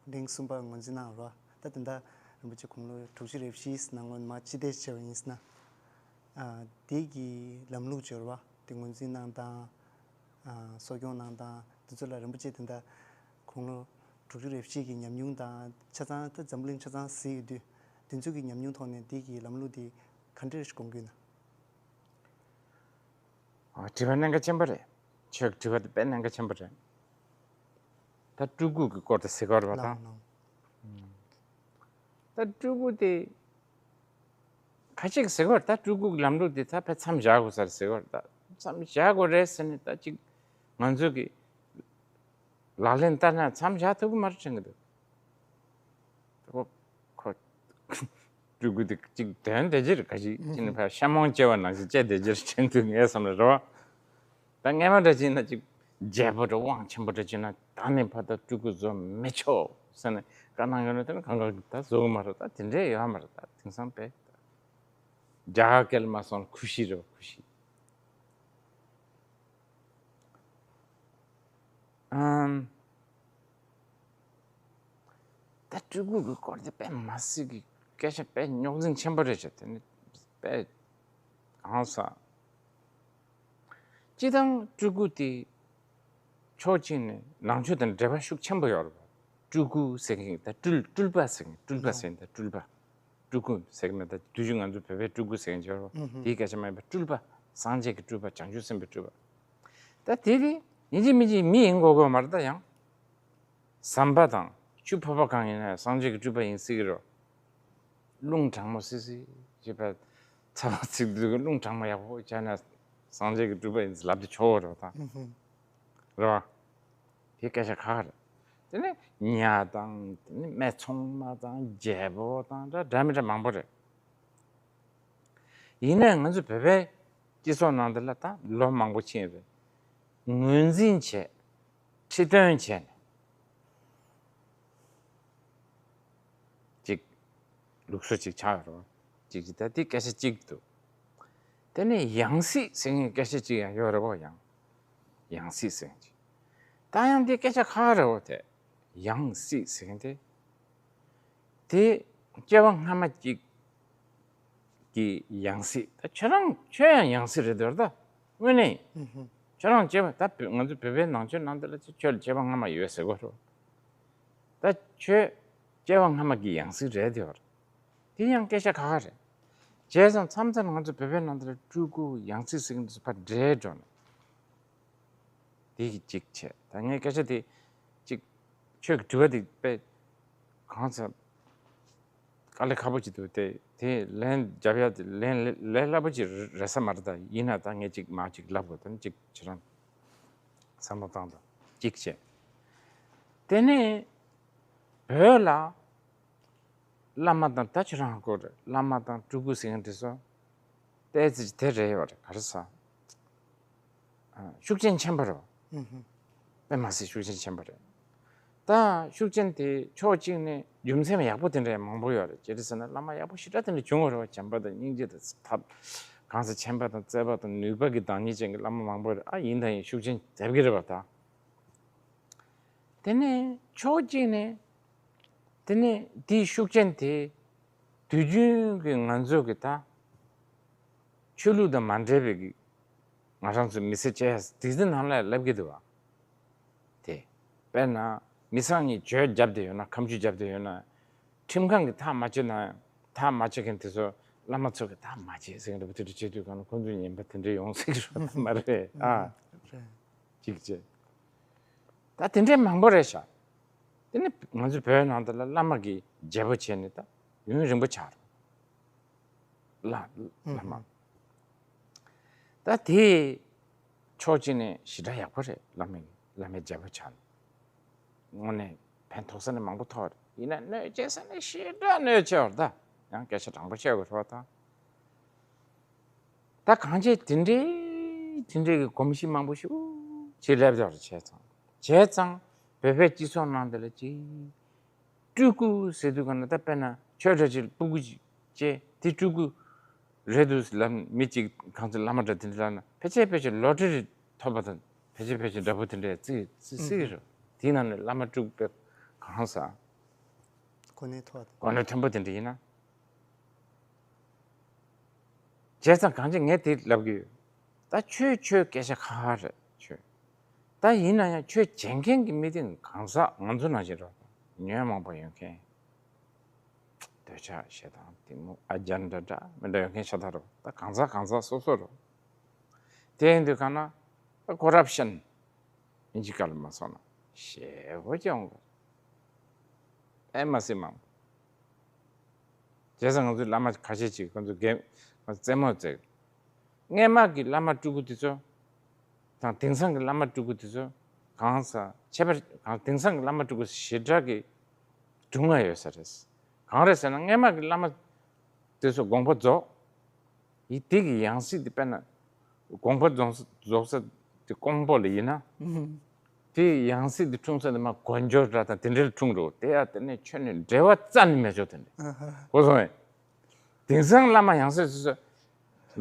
གླེང་གསུམ་པ་ངོས་འཛིན་གནང་རོགས། ད་དེ་འདྲ་རིན་པོ་ཆེ་དགུང་ལོ་དྲུག་ཅུ་རེ་བཞིའི་ནང་ལོ་མ་སྤྱི་བསྡད་བྱས་པ་ཡིན་ཟེར་ན། ཨ། དེ་གི་ལམ་ལུགས་སྦྱོར་བ་དེ་ངོས་འཛིན་གནང་སྟངས། ཨ། གསོ་སྐྱོང་གནང་སྟངས་དེ་ཚོ་ལ་རིན་པོ་ཆེ་དེ་འདྲ་དགུང་ལོ་དྲུག་ཅུ་རེ་བཞི་གི་ཉམས་མྱོང་དང་ཆ་ཚང་ད་འཛམ་བུ་གླིང་ཆ་ཚང་གཟིགས་ཡོད་དུས། དེ་ཚོ་གི་ཉམས་མྱོང་ཐོག་ནས་དེ་གི་ལམ་ལུགས་དེ་ག་འདྲ་ཞིག་དགོངས་ཀྱི་ཡོད་ན། ཨ། དྲི་བ་གནད་འགག་ཆེན་པོ་རེད། ཁྱོད་ཀྱི་དྲི་བ་དེ་དཔེ་གནད་འགག་ཆེན་པོ་རེད། ད་སྤྲུལ་སྐུ་གི་སྐོར་དེ་ཟེར་གི་ཡོད་རེད་པ་ད། ལགས་ལགས། ད་སྤྲུལ་སྐུ་དེ་ཁ་ཅིག་ཟེར་གི་ཡོད་རེད། ད་སྤྲུལ་སྐུ་གི་ལམ་ལུགས་དེ་ད་དཔེ་མཚམས་བཞག་དགོས་ས་རེད་ཟེར་གི་ཡོད་རེད། ད་མཚམས་བཞག་དགོས་རེད་ཟེར་ནས་ད་ཅིག་ང་ཚོ་གི་ལག་ལེན་བསྟར་ན་མཚམས་བཞག་ཐུབ་ཀྱི་མ་རེད་དྲན་གྱི་འདུག་ཁོ་ཁོ་སྤྲུལ་སྐུ་དེ་གཅིག་དོན་དེ་ཅི་རེད། ག་ཅིག་ཅི་ནས་ཕར་ཤ་མོང་སྐྱེ་བ་ནང་བཞིན་སྐྱེ་བསྡད་ཀྱི་རེད་དྲན་འདུག་ངའི་བསམ་ལ་རེད་བ། ད་སྔས་མ་འདྲ་ཅིག་ན་ཅིག་རྒྱལ་པོ་འདྲ་དབང་ཆེན་པོ་འདྲ་ཅིག་ན་ད་ནི་ཕར་ད་སྤྲུལ་སྐུ་བཟོ་མི་ཆོག་ཟེར་ནས་བཀའ་གནང་ཡོད་ན་དེ་ནི་གང་ག་ད་བཟོ་གི་མ་རེད། ད་དེ་འདྲས་ཡོད་མ་རེད། ད་དེང་སང་དཔེ་རྒྱ་གར་སྐད་ལ་མ་སོང་ན་ཁུ་ཤི་རེད་བ། ཁུ་ཤི། ཨམ། ད་སྤྲུལ་སྐུ་གི་སྐོར་དེ་དཔེ་མ་སྲིད་ཀྱི་སྐད་ཆ་དཔེ་རྙོག་འཛིང་ཆེན་པོ་རེད་ཤག་དེ་ནི་དཔེ་གང་ཟག་སྤྱིར་བཏང་སྤྲུལ་སྐུ་དེ་ཕྱོགས་གཅིག་ནས་ནང་ཆོས་དང་འབྲེལ་བ་ཤུགས་ཆེན་པོ་ཡོད་རེད་པ། སྤྲུལ་སྐུ་ཟེར་མཁན་ད་སྤྲུལ་སྤྲུལ་པ་ཟེར་མཁན་སྤྲུལ་པ་ཟེར་མཁན་ད་སྤྲུལ་པ། སྤྲུལ་སྐུ་ཟེར་གི་མེད། ད་དུས་རྒྱུན་ང་ཚོ་བོད་པའི་སྤྲུལ་སྐུ་ཟེར་གྱི་ཡོད་རེད་བ། དེའི་སྐད་ཆ་མ་ཡིན་པ་སྤྲུལ་པ། སངས་རྒྱས་ཀྱི་སྤྲུལ་པ། བྱང་ཆུབ་སེམས་དཔའི་སྤྲུལ་པ། ད་དེ་དེ་ཡིན་གཅིག་མིན་གཅིག་མི་ཡིན་དགོས་དགོས་མ་རེད་ད་ཡང་། ཟམ་པ་དང་ཆུ་ཕོར་པ་གང་ཡིན་ན་སངས་རྒྱས་ཀྱི་སྤྲུལ་པ་ཡིན་སྲིད་ཀྱི་རེད། རླུང་གྲང་མོ་སི་སི་བྱེད་པ། ཚ་བ་ཚིག་དུས་རླུང་གྲང་མོ་ཡག་པོ་བྱས་ན་སངས་རྒྱས་ཀྱི་སྤྲུལ་པ་ཡིན་ཟེར་ལབ་དུས་ཆོག་རེད་ད། རེད་བ། དེ་སྐད་ཆ་ཁག་ཁག་རེད། དེ་ནས་ཉ་དང་དེ་ནས་སྨད་འཚོང་མ་དང་རྒྱལ་པོ་དང་འདྲ་འདྲ་མི་འདྲ་མང་པོ་རེད། ཡིན་ནའི་ང་ཚོ་བོད་པའི་སྤྱི་ཚོགས་ནང་འདི་ལ་ད་ལོ་མང་པོ་ཕྱིན་རེད། ངོས་འཛིན་བྱས། ཁྲི་སྟོན་བྱས་ནས། ཅིག་ལུགས་སྲོལ་ཅིག་ཆགས་ཡོད་རེད་བ། ཅིག་ཅིག་ད་དེ་སྐད་ཆ་གཅིག་འདུག་དེ་ནས་ཡང་སྲིད་ཟེར་མཁན་སྐད་ཆ་གཅིག་ཡང་ཡོད་རེད་བ་ཡང་། ཡང་སྲིད་ཟེར་མཁན་ཅིག་ད་ཡང་དེ་སྐད་ཆ་ཁག་རེད་བ་དེ། ཡང་སྲིད་ཟེར་མཁན་དེ། དེ་སྐྱེ་བ་སྔ་མ་གཅིག་གི་ཡང་སྲིད། ད་ཁྱོད་རང་ཁྱོད་ཡང་ཡང་སྲིད་རེད་འདོད་ད། དངོས་གནས་ཁྱོད་རང་སྐྱེ་བ་ད་བོད་ང་ཚོ་བོད་པའི་ནང་ཆོས་ནང་དེ་ལ་ཁྱོད་ལ་སྐྱེ་བ་སྔ་མ་ཡོད་ཟེར་གོ་རོ། ད་ཁྱོད་སྐྱེ་བ་སྔ་མ་གི་ཡང་སྲིད་རེད་འདོད། དེ་ཡང་སྐད་ཆ་ཁ་ཁ་རེད། བྱས་ཙང་མཚམས་མཚམས་ང་ཚོ་བོད་པའི་ནང་དེ་ལ་སྤྲུལ་སྐུ་ཡང་སྲིད་ཟེར་མཁན་དེ་ཚོ་ཕར་འདྲེས་འགྲོ་ནས། དེ་གི་གཅིག་བྱས། ད་ངས་སྐད་ཆ་དེ་གཅིག་ཁྱོད་ཀྱི་དྲི་བ་དེ་དཔེ་གང་ཟག་དཀའ་ལས་ཁག་པོ་ཅིག་འདུག་དེ་དེ་ལན་རྒྱབ་ཡ་དེ་ལན་ལས་སླ་པོ་ཅིག་རེད་ས་མ་རེད། ད་ཡིན་ན་ད་ངས་གཅིག་མ་གཅིག་ལབ་དགོས། ད་གཅིག་ཁྱེད་རང་བསམ་བློ་བཏང་དང་གཅིག་བྱས། དེ་ནས་བོད་ལ་བླ་མ་དང་ད་ཁྱེད་རང་གོ་རེད། བླ་མ་དང་སྤྲུལ་སྐུ་ཟེར་མཁན་དེ་ཚོ་ཏོག་ཙམ་དེ་རེད་ཡོད་རེད། ག་རེ་ཟ། ཤུགས་རྐྱེན་ཆེན་པོ་རེད་བ། དཔེ་མ་སྲིད་ཤུགས་རྐྱེན་ཆེན་པོ་རེད། ད་ཤུགས་རྐྱེན་དེ་ཕྱོགས་གཅིག་ནས་རྒྱུ་མཚན་ཡག་པོ་དེ་འདྲ་མང་པོ་ཡོད་རེད། ཅི་རེད་ཟེར་ན་བླ་མ་ཡག་པོ་ཞེ་དྲག་དེ་འདྲ་བྱུང་བ་རེད་བ། བྱམས་པ་དང་སྙིང་རྗེ་དང་ཐབས་གང་ཟག་མཁྱེན་པ་དང་བརྩེ་བ་དང་ནུས་པ་གི་བདག་ཉིད་ཅན་གྱི་བླ་མ་མང་པོ་རེད། ཨ་ཡིན་དང་ཡིན་ཤུགས་རྐྱེན་ཐེབས་ཀྱི་རེད་བ་ད། དེ་ནས་ཕྱོགས་གཅིག་ནས་དེ་ནས་དེའི་ཤུགས་རྐྱེན་དེ་དུས་རྒྱུན་གྱི་ང་ཚོ་གི་ད་ཆོས་ལུགས་དང་མ་འབྲེལ་བའི་གི་ང་རང་ཚོ་མི་ཚེ་སྐྱེལ་ཡ་དེ་ཚོའི་ནང་ལ་སླེབས་ཀྱི་འདུག་བ། དེ་དཔེར་ན་མི་ཚང་གཉིས་གྱོད་བརྒྱབ་བསྡད་ཡོད་ན། ཁ་མཆུ་བརྒྱབ་བསྡད་ཡོད་ན། ཁྲིམས་ཁང་གིས་ཐག་མ་གཅོད་ན་ཡང་། ཐག་མ་གཅོད་མཁན་དེ་ཚོ་བླ་མ་ཚོ་གིས་ཐག་མ་གཅོད་ཟེར་གྱི་འདུག་བ། དེ་འདྲ་བྱེད་དུས་གང་ན་ཁོང་ཚོའི་ཉེན་པ་དེ་འདྲ་ཡོང་སྲིད་ཀྱི་རེད་མ་རེད་ཨ། རེད། གཅིག་བྱས། ད་དེ་འདྲའི་མང་པོ་རེད་ཤག་དེ་ནི་ང་ཚོ་བོད་ནང་དུ་ལ་བླ་མ་གི་རྒྱལ་པོ་བྱས་ནས་ད་ཡུན་རིང་པོ་ཆགས་རེད། བླ་བླ་མ། ད་དེ་ཕྱོགས་གཅིག་ནས་ཞེ་དྲག་ཡག་པོ་རེད། བླ་མའི་བླ་མའི་རྒྱལ་པོ་ཆགས་ནས་དངོས་གནས་ཕན་ཐོགས་ས་ནས་མང་པོ་ཐོགས་རེད། ཡིན་ན་གནོད་བྱེད་ས་ནས་ཞེ་དྲག་གནོད་བྱེད་བར་ད་ཡང་སྐད་ཆ་དྲང་པོ་བཤད་དགོས་རེད་བ་ད། ད་གང་བྱས་དེ་འདྲའི་དེ་འདྲའི་གི་གོམས་གཤིས་མང་པོ་ཞིག་ཅིག་སླེབས་ཡོད་རེད། བྱས་ཙང་བྱས་ཙང་བོད་པའི་སྤྱི་ཚོགས་ནང་དེ་ལ་ཅིག་སྤྲུལ་སྐུ་ཟེར་དུས་གང་ན་ད་དཔེར་ན་ཁྱོད་འདྲ་ཅིག་སྤྲུལ་སྐུ་ཅིག་བྱས་དེ་སྤྲུལ་སྐུ་རེད་འདུག་ལབ། མི་གཅིག་གང་ཚོད་བླ་མ་འདྲ་དེ་འདྲ་ལབ་ན་ཕལ་ཆེར་ཕལ་ཆེར་ལོ་ཊ་རི་ཐོབ་པ་དང་ཕལ་ཆེར་ཕལ་ཆེར་འདྲ་པོ་དེ་འདྲ་རྩིས་རྩིས་སྲིད་ཀྱི་རེད། དེའི་ནང་ནས་བླ་མ་སྤྲུལ་སྐུ་གང་ཟག་གོ་གནས་མཐོ་བ་དེ། གོ་གནས་མཐོན་པོ་དེ་འདྲ་ཡིན་ན། བྱས་ཙང་གང་ཅི་ངས་དེ་ལབ་གི་ཡོད། ད་ཁྱོད་ཁྱོད་སྐད་ཆ་ཁ་ཁ་རེད་ཁྱོད། ད་ཡིན་ན་ཡང་ཁྱོད་བྱེད་མཁན་གྱི་མི་དེ་གང་ཟག་ང་ཚོ་ནང་བཞིན་རེད། ཉོན་མོངས་པ་ཡོད་མཁན། འདོད་ཆགས་ཞེ་སྡང་གཏི་མུག་ཨ་རྒྱ་འདྲ་འདྲ་མི་འདྲ་ཡོད་མཁན་ཤ་སྟག་རེད། ད་གང་ཟག་གང་ཟག་སོ་སོ་རེད། དེ་ཡིན་དུས་གང་ན་ད་ཀོ་རབ་ཤན་ཨིན་ཇི་སྐད་ལ་མ་སོང་ན་ཞེ་པོ་ཅིག་ཡོང་གི་རེད། ཨེ་མ་སྲིད་མང་། བྱས་ཙང་ང་ཚོའི་བླ་མ་ཁ་ཤས་ཅིག་ཁོ་ཚོ་རྒན་ང་ཚོ་རྩེད་མོ་རྩེ། སྔས་མ་གི་བླ་མ་སྤྲུལ་སྐུ་དེ་ཚོ་དང་དེང་སང་གི་བླ་མ་སྤྲུལ་སྐུ་དེ་ཚོ་གང་ཟག་ཁྱད་པར་གང་། དེང་སང་གི་བླ་མ་སྤྲུལ་སྐུ་ཞེ་དྲག་གི་སྒྲུང་ང་ཡོད་ས་རེད། གང་རེད་ཟེར་ན་སྔས་མ་གི་བླ་མ་དེ་ཚོ་དགོངས་པ་རྫོགས། ཡི་དེ་གི་ཡང་སྲིད་དེ་དཔེར་ན་དགོངས་པ་རྫོགས་ས་རྫོགས་ས་དེ་ཀོང་པོ་ལ་ཡིན་ན། དེ་ཡང་སྲིད་དེ་འཁྲུངས་ས་དེ་མ་གོ་འཇོ་འདྲ་དང་དེ་འདྲ་ལ་འཁྲུངས་འགྲོ། དེ་ཡ་དེ་ནས་ཁྱོད་ནས་འབྲེལ་བ་རྩ་ནས་མེད་ཆོག་དེ་འདྲ་གོ་སོང་ངས། དེང་སང་བླ་མ་ཡང་སྲིད་སོ་སོ་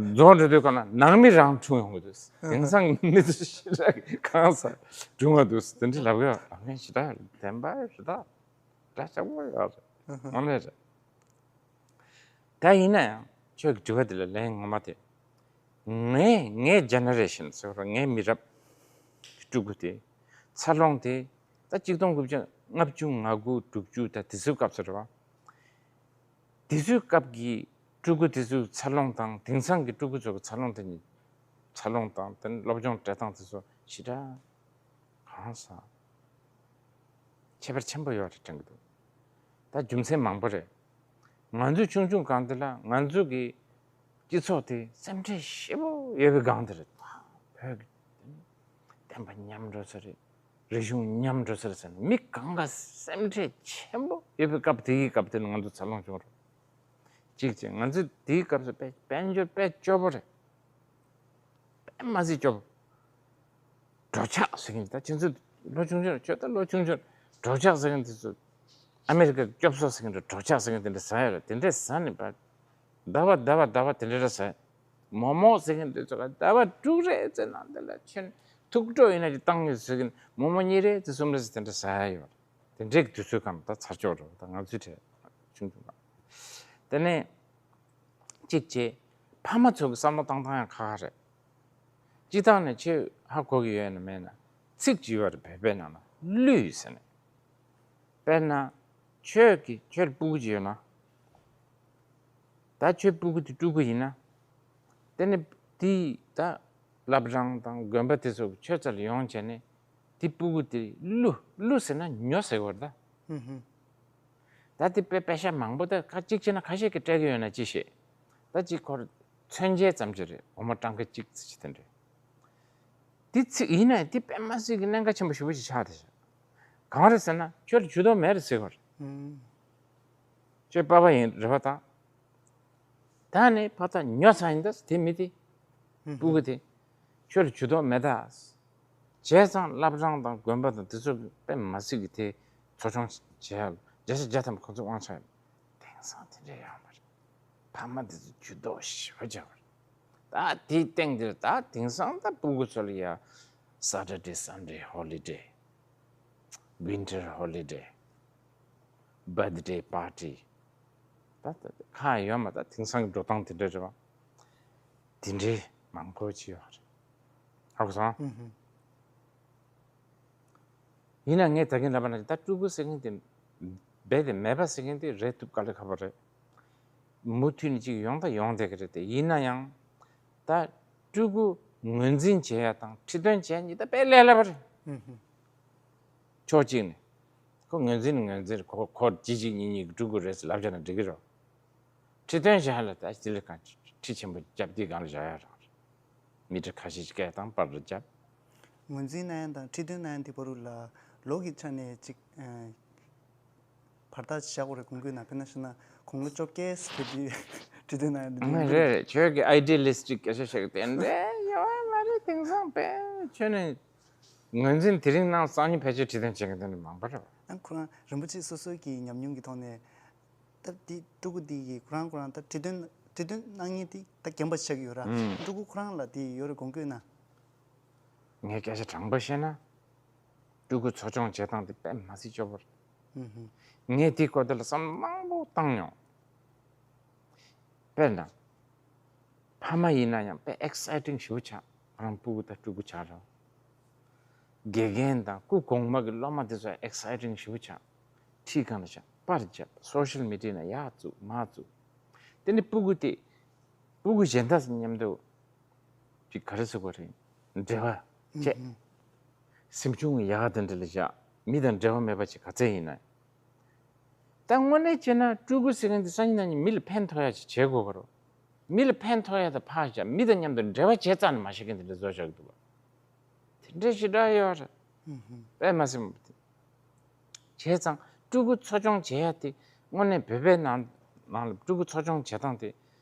རྫོགས་འགྲོ་དུས་ག་ན་ནང་མི་རང་འཁྲུངས་ཡོང་གི་འདུག་དེང་སང་མི་ཚོ་ཞེ་དྲག་གི་གང་ཟག་སྒྲུང་བ་འདུག་དེ་འདྲ་ལབ་ཡོད། ཨ་མའི་ཞེ་དྲག་བདེན་པ་ཞེ་དྲག་འདྲ་ཆགས་པོ་ཡོད་རེད། ཨ་ལས་རེད། ད་ཡིན་ན་ཡང་ཁྱོད་ཀྱི་དྲི་བ་དེ་ལ་ལན་ངོ་མ་དེ། ངའི་ངའི་ཇེ་ནེ་རེ་ཤན་ཟེར་བ་ངའི་མི་རབས་ཀྱི་སྤྲུལ་སྐུ་དེ་འཚར་ལོངས་དེ་ད་གཅིག་སྟོང་དགུ་བརྒྱ་ལྔ་བཅུ་ང་དགུ་དྲུག་ཅུ་ད་དེ་ཚོའི་སྐབས་སུ་རེད་བ། དེ་ཚོའི་སྐབས་ཀྱི་སྤྲུལ་སྐུ་དེ་ཚོའི་འཚར་ལོངས་དང་དེང་སང་གི་སྤྲུལ་སྐུ་ཚོ་གི་འཚར་ལོངས་དེ་གཉིས། འཚར་ལོངས་དང་དེ་ནི་སློབ་སྦྱོང་སྤྲད་སྟངས་དེ་ཚོ་ཞེ་དྲག་གང་ཟག་ཁྱད་པར་ཆེན་པོ་ཡོད་རེད་དྲན་གྱི་འདུག་ད་རྒྱུ་མཚན་མང་པོ་རེད། ང་ཚོ་ཆུང་ཆུང་སྒང་དེ་ལ་ང་ཚོ་གི་སྤྱི་ཚོགས་དེ་སེམས་ཁྲལ་ཞེ་པོ་ཡོད་པའི་སྒང་དེ་རེད། བོད་ཀྱི་བསྟན་པ་ཉམས་འགྲོ་ས་རེད། རིག་གཞུང་ཉམས་འགྲོ་ས་རེད་ཟེར་ནས་མི་གང་ག་སེམས་ཁྲལ་ཆེན་པོ་ཡོད་པའི་སྐབས་དེ་ཡི་སྐབས་དེ་ནི་ང་ཚོ་འཚར་ལོངས་བྱུང་རེད། གཅིག་བྱས་ང་ཚོས་དེའི་སྐབས་སུ་དཔལ་དཔལ་འབྱོར་དཔེ་སྐྱོ་པོ་རེད། དཔེ་མ་སྲིད་སྐྱོ་པོ། གྲོ་ཆག་ཟེར་མཁན་ད་ཁྱེད་ཚོ་ལོ་ཆུང་ཆུང་ཁྱོད་ད་ལོ་ཆུང་ཆུང་གྲོ་ཆག་ཟེར་མཁན་དེ་ཚོ་ཨ་མེ་རི་ཀ་སྐྱོབ་གསོ་ཟེར་མཁན་གྲོ་ཆག་ཟེར་མཁན་དེ་འདྲ་ཟ་ཡ་རེད། དེ་འདྲས་ཟ་ནས་པ་ཟླ་བ་ཟླ་བ་ཟླ་བ་དེ་འདྲ་རེད་ཟ། མོག་མོག་ཟེར་མཁན་དེ་ཚོ་ལ་ཟླ་བ་དྲུག་རེ་ཙམ་ནང་དེ་ལ་ཁྱོད་ཐུགས་སྤྲོ་ཡིན་ན་ཅིག་བཏང་ཡོད་ཟེར་མཁན་མོག་མོག་གཉིས་རེ་ཙམ་གསུམ་རེ་ཙམ་དེ་འདྲ་ཟ་ཡ་ཡོད་རེད། དེ་འདྲའི་དུས་ཚོད་གང་ད་ཚར་ཆོག་རེད། ད་ང་ཚོའི་གྲས་ཆུང་ཆུང་ག་དེ་ནས་གཅིག་བྱས། ཕ་མ་ཚོ་གི་བསམ་བློ་བཏང་སྟངས་ཡང་ཁག་ཁག་རེད། སྤྱིར་བཏང་ནས་ཁྱོད་ཧ་གོ་གི་ཡོད་ན་མེད་ན། ཚིག་ཅིག་ཡོད་རེད། བོད་པའི་ནང་ན་གླུད་ཟེར་ནས། དཔེར་ན། ཁྱོད་ཀྱི་ཁྱོད་སྤུ་གུ་ཅིག་ཡོད་ན། ད་ཁྱོད་སྤུ་གུ་དེ་ཕྲུ་གུ་ཡིན་ན། དེ་ནི་དེ་ད་བླ་བྲང་དང་དགོན་པ་དེ་ཚོ་ཁྱོད་རྩ་ལ་ཡོང་བྱས་ནས། དེ་སྤུ་གུ་དེ་གླུ་གླུ་ཟེར་ན་ཉོ་ཟེར་བར་ད། ཧུམ་ཧུམ། ད་དེ་དཔེ་དཔེ་ཤ་མང་པོ་ད་ཁ་གཅིག་བྱས་ན་ཁ་ཤས་ཀྱིས་སྤྲད་ཀྱི་ཡོད་ན་ཅི་ཤེས། ད་གཅིག་ཁོར་མཚོན་བྱེད་ཙམ་ཅིག་རེད། སྒོར་མོ་སྤྲང་ཀ་གཅིག་ཙམ་ཅིག་དེ་འདྲས། དེ་ཚིག་ཡིན་ནའི་དེ་དཔེ་མ་སྲིད་ཀྱི་གནད་འགག་ཆེན་པོ་ཞེ་པོ་ཅིག་ཆགས་བསྡད་ཤག་གང་རེད་ཟེར་ན་ཁྱོད་ལ་ཇུས་གཏོགས་མེད་རེད་ཟེར་བར། ཁྱོད་པ་ཕ་ཡིན་རེད་པ་ད། ད་ནི་ཕ་ད་ཉོ་ཚར་ཡིན་ད་དེ་མི་དེ། སྤུ་གུ་དེ། ཁྱོད་ལ་ཇུས་གཏོགས་མེད་ད། བྱས་ཙང་བླ་བྲང་དང་དགོན་པ་དང་དེ་ཚོ་དཔེ་མ་སྲིད་ཀྱི་དེ་འཚོ་སྐྱོང་བྱེད་ཡ་བརྒྱ་ཆ་བརྒྱ་ཐམ་པ་ཁོ་ཚོ་དབང་ཆ་ཡོད། དེང་སང་དེ་འདྲས་ཡོད་མ་རེད། ཕ་མ་དེ་ཚོ་ཇུས་གཏོགས་ཞེ་པོ་བྱས་པ་རེད། ད་དེའི་སྟེང་དེར་ད་དེང་སང་ད་སྤུ་གུ་ཚོ་ལ་ཡ། Saturday Sunday holiday, winter holiday, birthday party. ད་ད་ཁ་ཡོད་མ་ད་དེང་སང་གི་འགྲོ་སྟངས་དེ་འདྲ་རེད་པ། དེ་འདྲའི་མང་པོ་ཅིག་ཡོད་རེད། ཧ་གོ་སོང་། ཡིན་ན་ངས་ད་གིན་ལབ་པ་ན་ད་ཕྲུ་གུ་ཟེར་མཁན་དེ་རྦད་དེ་མེད་པ་ཟེར་མཁན་དེ་རེད་ཐུབ་དཀའ་ལས་ཁག་པོ་རེད། མུ་མཐུད་ནས་ཅིག་ཡོང་ད་ཡོང་བསྡད་ཀྱི་རེད་དེ། ཡིན་ན་ཡང་ད་ཕྲུ་གུ་ངོས་འཛིན་བྱེད་ཡ་དང་ཁྲིད་སྟོན་བྱེད་ཡ་གཉིས་ད་དཔེ་ལས་སླ་པོ་རེད། ཕྱོགས་གཅིག་ནས་ཁོ་ངོས་འཛིན་ངོས་འཛིན་ཁོ་ཁོ་གཅིག་གཅིག་གཉིས་གཉིས་ཀྱི་ཕྲུ་གུ་རེད་ཟེར་ལབ་བྱས་ན་འགྲིག་གི་རེད། ཁྲིད་སྟོན་བྱ་ལ་ད་དེ་ལས་གང་ཁྲིད་ཆེན་པོ་རྒྱབ་དེའི་སྒང་ལ་བཞག་ཡ་རང་རེད། མི་ཁྲི་ཁ་ཤས་ཀྱི་སྐད་དང་པར་རྒྱབ། ངོས་འཛིན་གནང་ཡ་དང་ཁྲིད་སྟོན་གནང་ཡ་དེ་བར་དུ་ལ་ལོ་གི་ཆ་ནས་ཅིག་ཨ་བར་ཐག་བཞག་དགོས་རེད་དགོངས་ཀྱི་ཡོད་ན། དཔེར་ན་བཤད་ན་དགུང་ལོ་བཅོ་བརྒྱད་ཟེར་དུས་ཁྲིད་སྟོན་གནང་ཡ་དེ་འདྲ་རེད། རེད། ཁྱོད་ཀྱི་idealistic སྐད་ཆ་བཤད་གི་དེ་འདྲ་ཡོད་མ་རེད། དེང་སང་དཔེ་ཁྱོད་ནི་ངོས་འཛིན་དེ་རིང་གནང་སང་ཉིན་ཕལ་ཆེར་ཁྲིད་སྟོན་བྱེད་མཁན་དེ་འདྲ་མང་པོ་རེད། ཨ་ཁོ་རང་རིན་པོ་ཆེ་སོ་སོའི་གི་ཉམས་མྱོང་གི་ཐོག་ནས། ད་འདི་ཕྲུ་གུ་འདི་ཡིས་ཁོ་རང་ཁོ་རང་ད་ཁྲིད་སྟོན་ཁྲིད་སྟོན་གནང་མཁན་འདི་ད་རྒན་པ་ཆགས་ཀྱི་ཡོད་ར། ཨུམ། ཕྲུ་གུ་ཁོ་རང་ལ་འདི་ཡོད་རེད་དགོངས་ཀྱི་ཡོད་ན། ངས་སྐད་ཆ་དྲང་པོ་བཤད་ན། ཕྲུ་གུ་འཚོ་སྐྱོང་བྱེད་སྟངས་འདི་དཔེ་མ་སྲིད་སྐྱོ་པོ་རེད། ཨུམ་ཧུམ། ངས་འདིའི་སྐོར་དེ་ལ་བསམ་བློ་མང་པོ་བཏང་མྱོང་། དཔེར་ན། ཕ་མ་ཡིན་ན་ཡང་དཔེ་exciting ཞེ་པོ་ཆགས། ཁོ་རང་སྤུ་གུ་དང་ཕྲུ་གུ་ཆགས་ར། དགེ་རྒན་དང་སྐུ་གོང་མ་གི་སློབ་མ་དེ་ཚོ་exciting ཞེ་པོ་ཆགས། ཁྲིད་སྒང་ལ་བཞག་པར་བརྒྱབ། social media ན་ཡར་བཙུགས་མར་བཙུགས། དེ་ནི་སྤུ་གུ་དེ། སྤུ་གུ་གཞན་དག་མཉམ་དུ། ཅིག་ག་རེ་ཟེར་དགོས་རེད། འབྲེལ་བ་བྱས། ཨུ་ཧུ། སེམས་ཆུང་ཡག་ག་དེ་འདྲ་ལ་བཞག་མི་དང་འབྲེལ་བ་མེད་པ་ཅིག་ག་ཚད་ཡིན་ན། ད་དངོས་གནས་བྱས་ན་ཕྲུ་གུ་ཟེར་མཁན་དེ་སང་ཉིན་གནངས་ཉིན་མི་ལ་ཕན་ཐོགས་ཡ་ཅིག་བྱེད་དགོས་ཀྱི་རེད། མི་ལ་ཕན་ཐོགས་ཡ་དང་ཕར་བཞག་མི་དང་མཉམ་དུ་འབྲེལ་བ་བྱེད་རྩ་ནས་མ་བྱེད་མཁན་དེ་འདྲ་བཟོ་བཞག་གི་འདུག་བ། དེ་འདྲའི་ཞེ་དྲག་ཡོད་རེད། ཨུ་ཧུ། དཔེ་མ་སྲིད་མོ། བྱས་ཙང་ཕྲུ་གུ་འཚོ་སྐྱོང་བྱེད་ཡ་དེ་དངོས་གནས་བོད་པའི་ནང་ནང་ལ་ཕྲུ་གུ་འཚོ་སྐྱོང་བྱེད་སྟངས་དེ་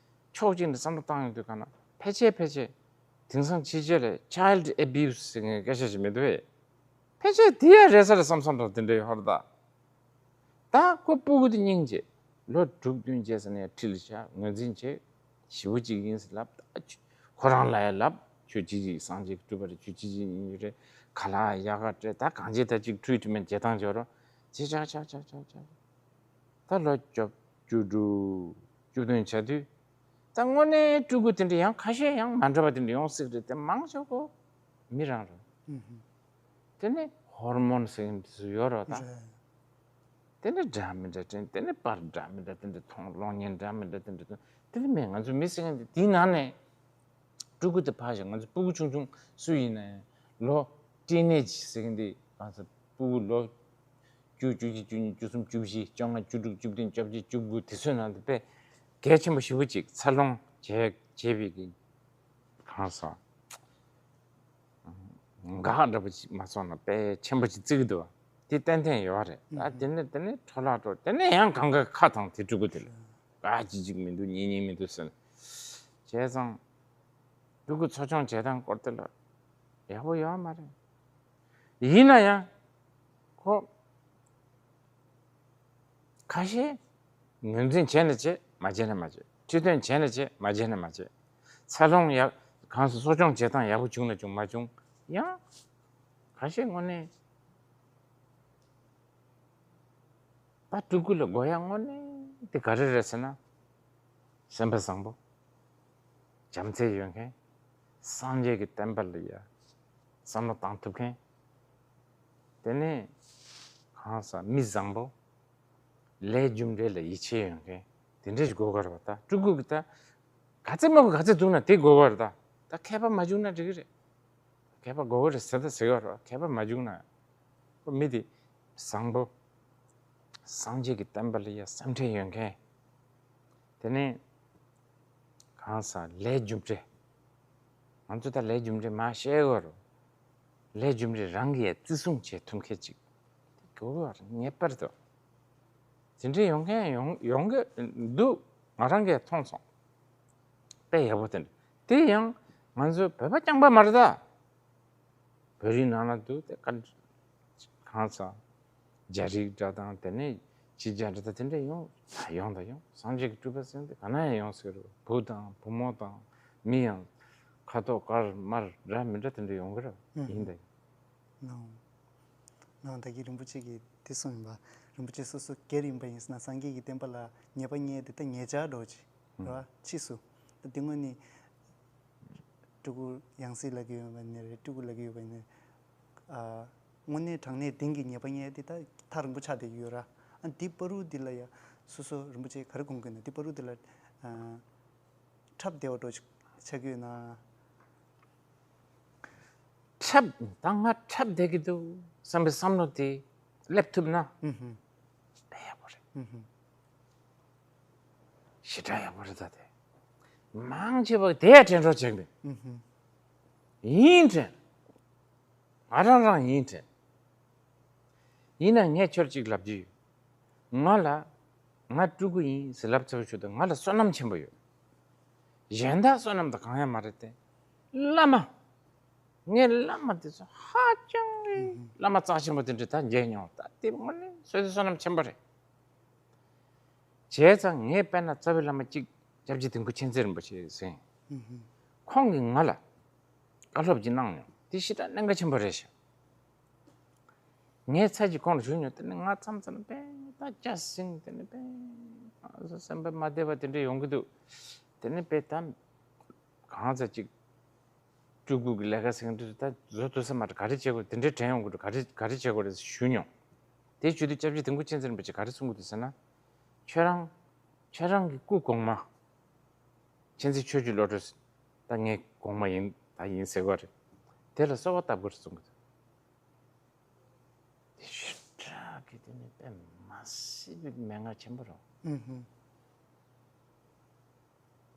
ཕྱོགས་གཅིག་ནས་བསམ་བློ་བཏང་ཡོང་དུས་ག་ན་ཕལ་ཆེར་ཕལ་ཆེར་དེང་སང་ཕྱི་རྒྱལ་ལ་child abuse ཟེར་མཁན་སྐད་ཆ་ཞིག་མི་འདུག་བས། ཕལ་ཆེར་དེ་ཡ་རེད་ས་རེད་བསམ་བསམ་འདྲ་དེ་འདྲ་ཡོད་རེད་ད། ད་ཁོ་སྤུ་གུ་དེ་སྙིང་རྗེ། ལོ་དྲུག་བདུན་བརྒྱད་ཟེར་ནས་ཁྲིད་ལ་བཞག་ངོས་འཛིན་བྱེད། ཞེ་པོ་ཅིག་ཡིན་ཟེར་ལབ། ད་ཁོ་རང་ལ་ཡ་ལབ། ཁྱོད་ཅི་ཞིག་སངས་རྒྱས་ཀྱི་སྤྲུལ་པ་རེད། ཁྱོད་ཅི་ཞིག་ཡིན་རེད། ཁ་ལག་ཡག་ག་སྤྲད། ད་གང་བྱེད་ད་ཅིག་treatment བྱེད་སྟངས་བྱོས་རོགས། ཅི་ཆག་ཆག་ཆག་ཆག་ཆག་ད་ལོ་བཅུ་བཅུ་དྲུག་བཅུ་བདུན་བྱ་དུས། ད་དངོས་གནས་ཕྲུ་གུ་དེ་འདྲ་ཡང་ཁ་ཤས་ཡང་མ་འདྲ་བ་དེ་འདྲ་ཡོང་སྲིད་རེད་དེ་མང་ཆེ་བོ་མི་རང་རེད། ཨུ་ཧུ། དེ་ནས་ཧོར་མོན་ཟེར་མཁན་དེ་ཚོ་ཡོད་རེད་ད། རེད། དེ་ནས་འདྲ་མི་འདྲ་དྲན། དེ་ནས་པར་འདྲ་མི་འདྲ་དེ་འདྲ་མཐོང་། གློག་བརྙན་འདྲ་མི་འདྲ་དེ་འདྲ་མཐོང་། དེ་ནས་མེད་ང་ཚོ་མི་ཟེར་མཁན་དེ་དེའི་ནང་ནས་ཕྲུ་གུ་དེ་ཕར་བཞག་ང་ཚོ་སྤུ་གུ་ཆུང་ཆུང་སུ་ཡིན་ན་ཡང་ལོ་teenage ཟེར་མཁན་དེ་གང་ཟེར་སྤུ་གུ་ལོ་བཅུ། བཅུ་གཅིག་བཅུ་གཉིས། བཅུ་གསུམ། བཅུ་བཞི། བཅོ་ལྔ། བཅུ་དྲུག་བཅུ་བདུན། བཅོ་བརྒྱད། བཅུ་དགུ་དེ་ཚོའི་ནང་དུ་དཔེ་གལ་ཆེན་པོ་ཞེ་པོ་ཅིག་འཚར་ལོངས་བྱས་བྱས་པའི་གི་གང་ཟེར། འགག་འདྲ་པོ་ཅིག་མ་སོང་ན་དཔེ་ཆེན་པོ་ཅིག་བརྩི་གི་འདུག་བ། དེ་ཏན་ཏན་ཡོད་རེད། ཨ་དེ་ནས་དེ་ནས་འཕྲོ་བརླག་འགྲོ། དེ་ནས་ཡང་གང་ག་ཁ་དང་དེ་ཕྲུ་གུ་དེ་ལ་ཨ་ཅི་ཅིག་མི་འདུག་གཉིས་གཉིས་མི་འདུག་ཟེར་ནས། བྱས་ཙང་ཕྲུ་གུ་འཚོ་སྐྱོང་བྱེད་སྟངས་སྐོར་དེ་ལ་ཡག་པོ་ཡོད་མ་རེད། ཡིན་ན་ཡང་ཁོ། ཁ་ཤས་ངོས་འཛིན་བྱས་ན་བྱས། མ་བྱས་ན་མ་བྱས། ཁྲིད་སྟོན་བྱས་ན་བྱས། མ་བྱས་ན་མ་བྱས། འཚར་ལོངས་ཡག་གང་སོ་སོ་སྐྱོང་བྱེད་སྟངས་ཡག་པོ་བྱུང་ན་བྱུང་མ་བྱུང་ཡང་། ཁ་ཤས་དངོས་གནས་ ད་སྤྲུལ་སྐུ་ལ་དགོས་ཡ་དངོས་གནས་དེ་ག་རེ་རེད་ཟེར་ན། སེམས་པ་བཟང་པོ། བྱམས་བརྩེ་ཡོད་མཁན། སངས་རྒྱས་ཀྱི་བསྟན་པ་ལ་ཡ་བསམ་བློ་བཏང་ཐུབ་མཁན། དེ་ནས་གང་ཟག་མི་བཟང་པོ། ལས་རྒྱུ་འབྲས་ལ་ཡིད་ཆེས་ཡོད་མཁན། དེ་འདྲ་ཞིག་དགོས་ཀྱི་རེད་པ། ད་སྤྲུལ་སྐུ་གི་ད་ག་ཚད་མང་པོ་ག་ཚད་འདུག་ན་དེ་དགོས་ཀྱི་རེད། ད་ད་མཁས་པ་མ་བྱུང་ན་འགྲིག་གི་རེད། མཁས་པ་དགོས་ཀྱི་རེད་ཟེར་ད་ཟེར་གྱི་ཡོད་རེད། མཁས་པ་མ་བྱུང་ན། ཁོ་མི་དེ་བཟང་པོ། སངས་རྒྱས་ཀྱི་བསྟན་པ་ལ་ཡ་སེམས་ཁྲལ་ཡོད་མཁན། དེ་ནས་གང་ཟག་ལས་རྒྱུ་འབྲས། ང་ཚོ་ད་ལས་རྒྱུ་འབྲས་མར་བཤད་ཀྱི་ཡོད་རེད། ལས་རྒྱུ་འབྲས་རང་གིས་ཡ་བརྩི་སྲུང་བྱེད་ཐུབ་མཁན་ཅིག་དེ་དགོས་ཀྱི་ཡོད་རེད། ངེས་པར་དུ། དེ་འདྲའི་ཡོང་མཁན་ཡོང་ཡོང་གི་འདུག་ང་རང་གིས་མཐོང་སོང་། དཔེ་ཡག་པོ་དེ་འདྲ། དེ་ཡང་ང་ཚོ་བོད་པ་རྐྱང་པ་མ་རེད་ད། བོད་རིགས་ནང་ལ་འདུག་དེ་ག་གང་ཟག་རྒྱ་རིགས་འདྲ་དང་། དེ་ནས་ཕྱི་རྒྱལ་འདྲ་དང་དེ་འདྲ་ཡོང་ད་ཡོང་ད་ཡོང་། སངས་རྒྱས་ཀྱི་སྤྲུལ་པ་ཟེར་དེ་ག་ན་ཡང་ཡོང་སྲིད་རེད། བུ་དང་བུ་མོ་དང་མི་ཡང་ཁ་དོག་དཀར་དམར་འདྲ་མི་འདྲ་དེ་འདྲ་ཡོང་གི་རེད། ཡིན་ད་ཡིན། ནའོ། ནའོ་ད་གིན་རིན་པོ་ཆེ་གིས་དེ་གསུངས་ཡིན་པ། རིན་པོ་ཆེ་སོ་སོ་སྒེར་ཡིན་པ་ཡིན་ཟེར་ན་སངས་རྒྱས་ཀྱི་བསྟན་པ་ལ་ཉེས་པ་བསྙད་དེ་ད་ཉེས་ཆད་འགྲོ་ཅིག་རེད་བ། ཕྱིས་སུ་ད་དེ་དངོས་གནས་སྤྲུལ་སྐུ་ཡང་སྲིད་ལབ་ཀྱི་ཡོད་པ་ནི་རེད། སྤྲུལ་སྐུ་ལབ་ཀྱི་ཡོད་པ་ནི། ཨ། དངོས་གནས་དྲང་གནས་གཏན་གྱི་ཉེས་པ་བསྙད་དེ་ད་ཐག་རིང་པོ་ཆགས་བསྡད་ཀྱི་ཡོད་ར། ཨ་འདི་བར་དུ་འདི་ལ་ཡ་སོ་སོ་རིན་པོ་ཆེ་ག་རེ་དགོངས་ཀྱི་ན། འདི་བར་དུ་འདི་ལ་ཨ། འཁྲབ་བསྡད་པ་འདྲ་ཅིག་ཆགས་ཀྱི་ཡོད་ན། འཁྲབ་ད་ང་འཁྲབ་བསྡད་ཀྱི་འདུག་བསམ་པའི་བསམ་བློ་དེ་སླེབས་ཐུབ་ན། ཨུ་ཧུ། དཔེ་ཡག་པོ་རེད། ཨུ་ཧུ། ཞེ་དྲག་ཡག་པོ་རེད་ད་དེ། མང་ཆེ་བ་དེ་ཡ་དྲན་གྲོགས་བྱེད་མེད། ཨུ་ཧུ། ཡིན་དྲན། ང་རང་རང་ཡིན་དྲན། ཡིན་ན་ངས་ཁྱོད་ཅིག་ལབ་རྒྱུ་ཡོད། ང་ལ། ང་སྤྲུལ་སྐུ་ཡིན་ཟེར་ལབ་ཚར་བའི་ཤུལ་དུ་ང་ལ་བསོད་ནམས་ཆེན་པོ་ཡོད། གཞན་དག་བསོད་ནམས་དང་གང་ཡང་མ་རེད་དེ། བླ་མ། ངའི་བླ་མ་དེ་ཚོ་ཧ་ཅང་གི་བླ་མ་རྩ་ཆེན་པོ་དེ་འདྲ་ད་མཇལ་མྱོང་། ད་དེ་དངོས་གནས་བསོད་བསོད་ནམས་ཆེན་པོ་རེད། བྱས་ཙང་ངས་དཔེར་ན་རྩ་བའི་བླ་མ་གཅིག་སྐྱབས་རྗེ་དིལ་མགོ་མཁྱེན་བརྩེ་རིན་པོ་ཆེ་ཟེར། ཁོང་གིས་ང་ལ་བཀའ་སློབ་ཅིག་གནང་མྱོང་། དེ་ཞེ་དྲག་གནད་འགག་ཆེན་པོ་རེད་ཤག་ངས་ཚར་གཅིག་ཁོང་ལ་ཞུས་མྱོང་། དེ་ནི་ང་མཚམས་མཚམས་དཔེ་ད་སྐྱ་སེང་། དེ་ནི་དཔེ་སེམས་པ་མ་བདེ་བ་དེ་འདྲ་ཡོང་གི་འདུག་དེ་ནི་དཔེ་ད་གང་ཟག་ཅིག་སྤྲུལ་སྐུ་གི་ལས་ཀ་ཟེར་མཁན་དེ་ཚོ་ད་བཟོ་ཐུབ་ས་མ་རེད། ག་རེ་བྱེད་དགོས། དེ་འདྲའི་དྲན་ཡོང་གི་འདུག་ག་རེ་ག་རེ་བྱེད་དགོས་རེད་ཞུས་མྱོང་། དེའི་ཆེད་དུ་སྐྱབས་རྗེ་དིལ་མགོ་མཁྱེན་བརྩེ་རིན་པོ་ཆེ་ག་རེ་གསུང་གི་འདུག་ཟེར་ན། ཁྱོད་རང་ཁྱོད་རང་གི་སྐུ་གོང་མ་མཁྱེན་བརྩེ་ཆོས་ཀྱི་བློ་གྲོས། ད་ངའི་གོང་མ་ཡིན། ད་ཡིན་ཟེར་བ་རེད། དེ་ལ་གསོལ་བ་བཏབ་དགོས་རེད་གསུང་གི་འདུག་དེ་ཞེ་དྲག་གི་དེ་ནི་དཔེ་མ་སྲིད་པའི་མན་ངག་ཆེན་པོ་རེད། ཨུ་ཧུ།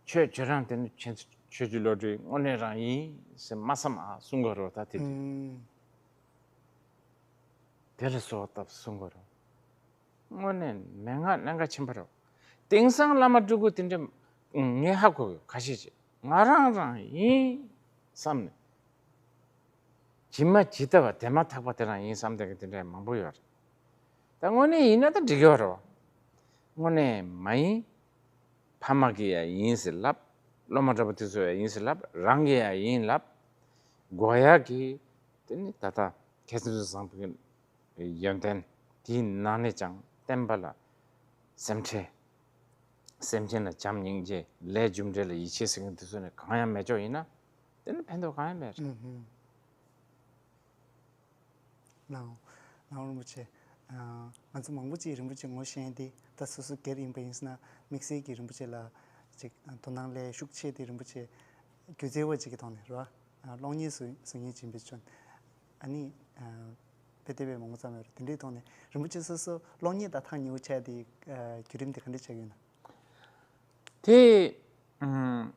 ཁྱོད་ཁྱོད་རང་དེ་ནི་ཁྱེད་ཆོས་ཀྱི་བློ་གྲོས་དངོས་གནས་རང་ཡིན་ཟེར་མ་བསམ་ཨ་གསུང་དགོས་རེད་ད་དེ་དུས། ཨུམ། དེ་ལ་གསོལ་བ་བཏབ་གསུང་དགོས་རེད། དངོས་གནས་མན་ངག་གནད་འགག་ཆེན་པོ་རེད། དེང་སང་བླ་མ་སྤྲུལ་སྐུ་དེ་འདྲ་ངས་ཧ་གོ་གི་ཁ་ཤས་ཤིག་ང་རང་རང་ཡིན་བསམ་ནས། ཇི་མ་ཇི་ལྟ་བ་དེ་མ་ཐག་པ་དེ་རང་ཡིན་བསམ་བསྡད་མཁན་དེ་འདྲ་མང་པོ་ཡོད་རེད། ད་དངོས་གནས་ཡིན་ན་ད་འགྲིག་གི་ཡོད་རེད་བ། དངོས་གནས་མ་ཡིན། ཕ་མ་གིས་ཡ་ཡིན་ཟེར་ལབ། སློབ་མ་གྲོགས་པོ་དེ་ཚོས་ཡ་ཡིན་ཟེར་ལབ། རང་གིས་ཡ་ཡིན་ལབ། དགོས་ཡ་གི་དེ་ནི་ད་ལྟ་མཁས་བཙུན་བཟང་པོའི་ཡོན་ཏན་དེའི་ནང་ནས་ཀྱང་བསྟན་པ་ལ་སེམས་ཁྲལ། སེམས་ཅན་ལ་བྱམས་སྙིང་རྗེ། ལས་རྒྱུ་འབྲས་ལ་ཡིད་ཆེས་ཟེར་མཁན་དེ་ཚོ་ནི་གང་ཡང་མེད་ཅོག་ཡིན་ན། དེ་ནི་ཕན་ཐོགས་གང་ཡང་མེད་རེད། ཨུ་ཧུ། ལགས་འོང་། ལགས་འོང་རིན་པོ་ཆེ། ཨ། ང་ཚོ་མང་པོ་ཅིག་རིན་པོ་ཆེ་ངོ་ཤེས་ཏེ་ད་སོ་སོ་སྒེར་ཡིན་པ་ཡིན་ན་དམིགས་བསལ་གྱི་རིན་པོ་ཆེ་ལ་ཅིག་དོ་སྣང་སླེབས་ཤུགས་ཆེ་དེ་རིན་པོ་ཆེ་སྒྱུ་རྩལ་བ་ཅིག་གི་ཐོག་ནས་རེད་བ། ཨ། གློག་བརྙན་བཟོ་བཟོ་མཁན་ཅིག་ཡིན་པའི་ཆོས། ཨ་ནི། ཨ། དཔེ་དེ་བས་མང་པོ་ཙམ་ཡོད་རེད། དེ་འདྲའི་ཐོག་ནས་རིན་པོ་ཆེ་སོ་སོ་གློག་བརྙན་དང་ཐག་ཉེ་བོ་ཆགས་དེ། ཨ། བརྒྱུད་རིམ་དེ་ག་འདྲ་ཆགས་ཡོད་ན། དེ། ཨུམ།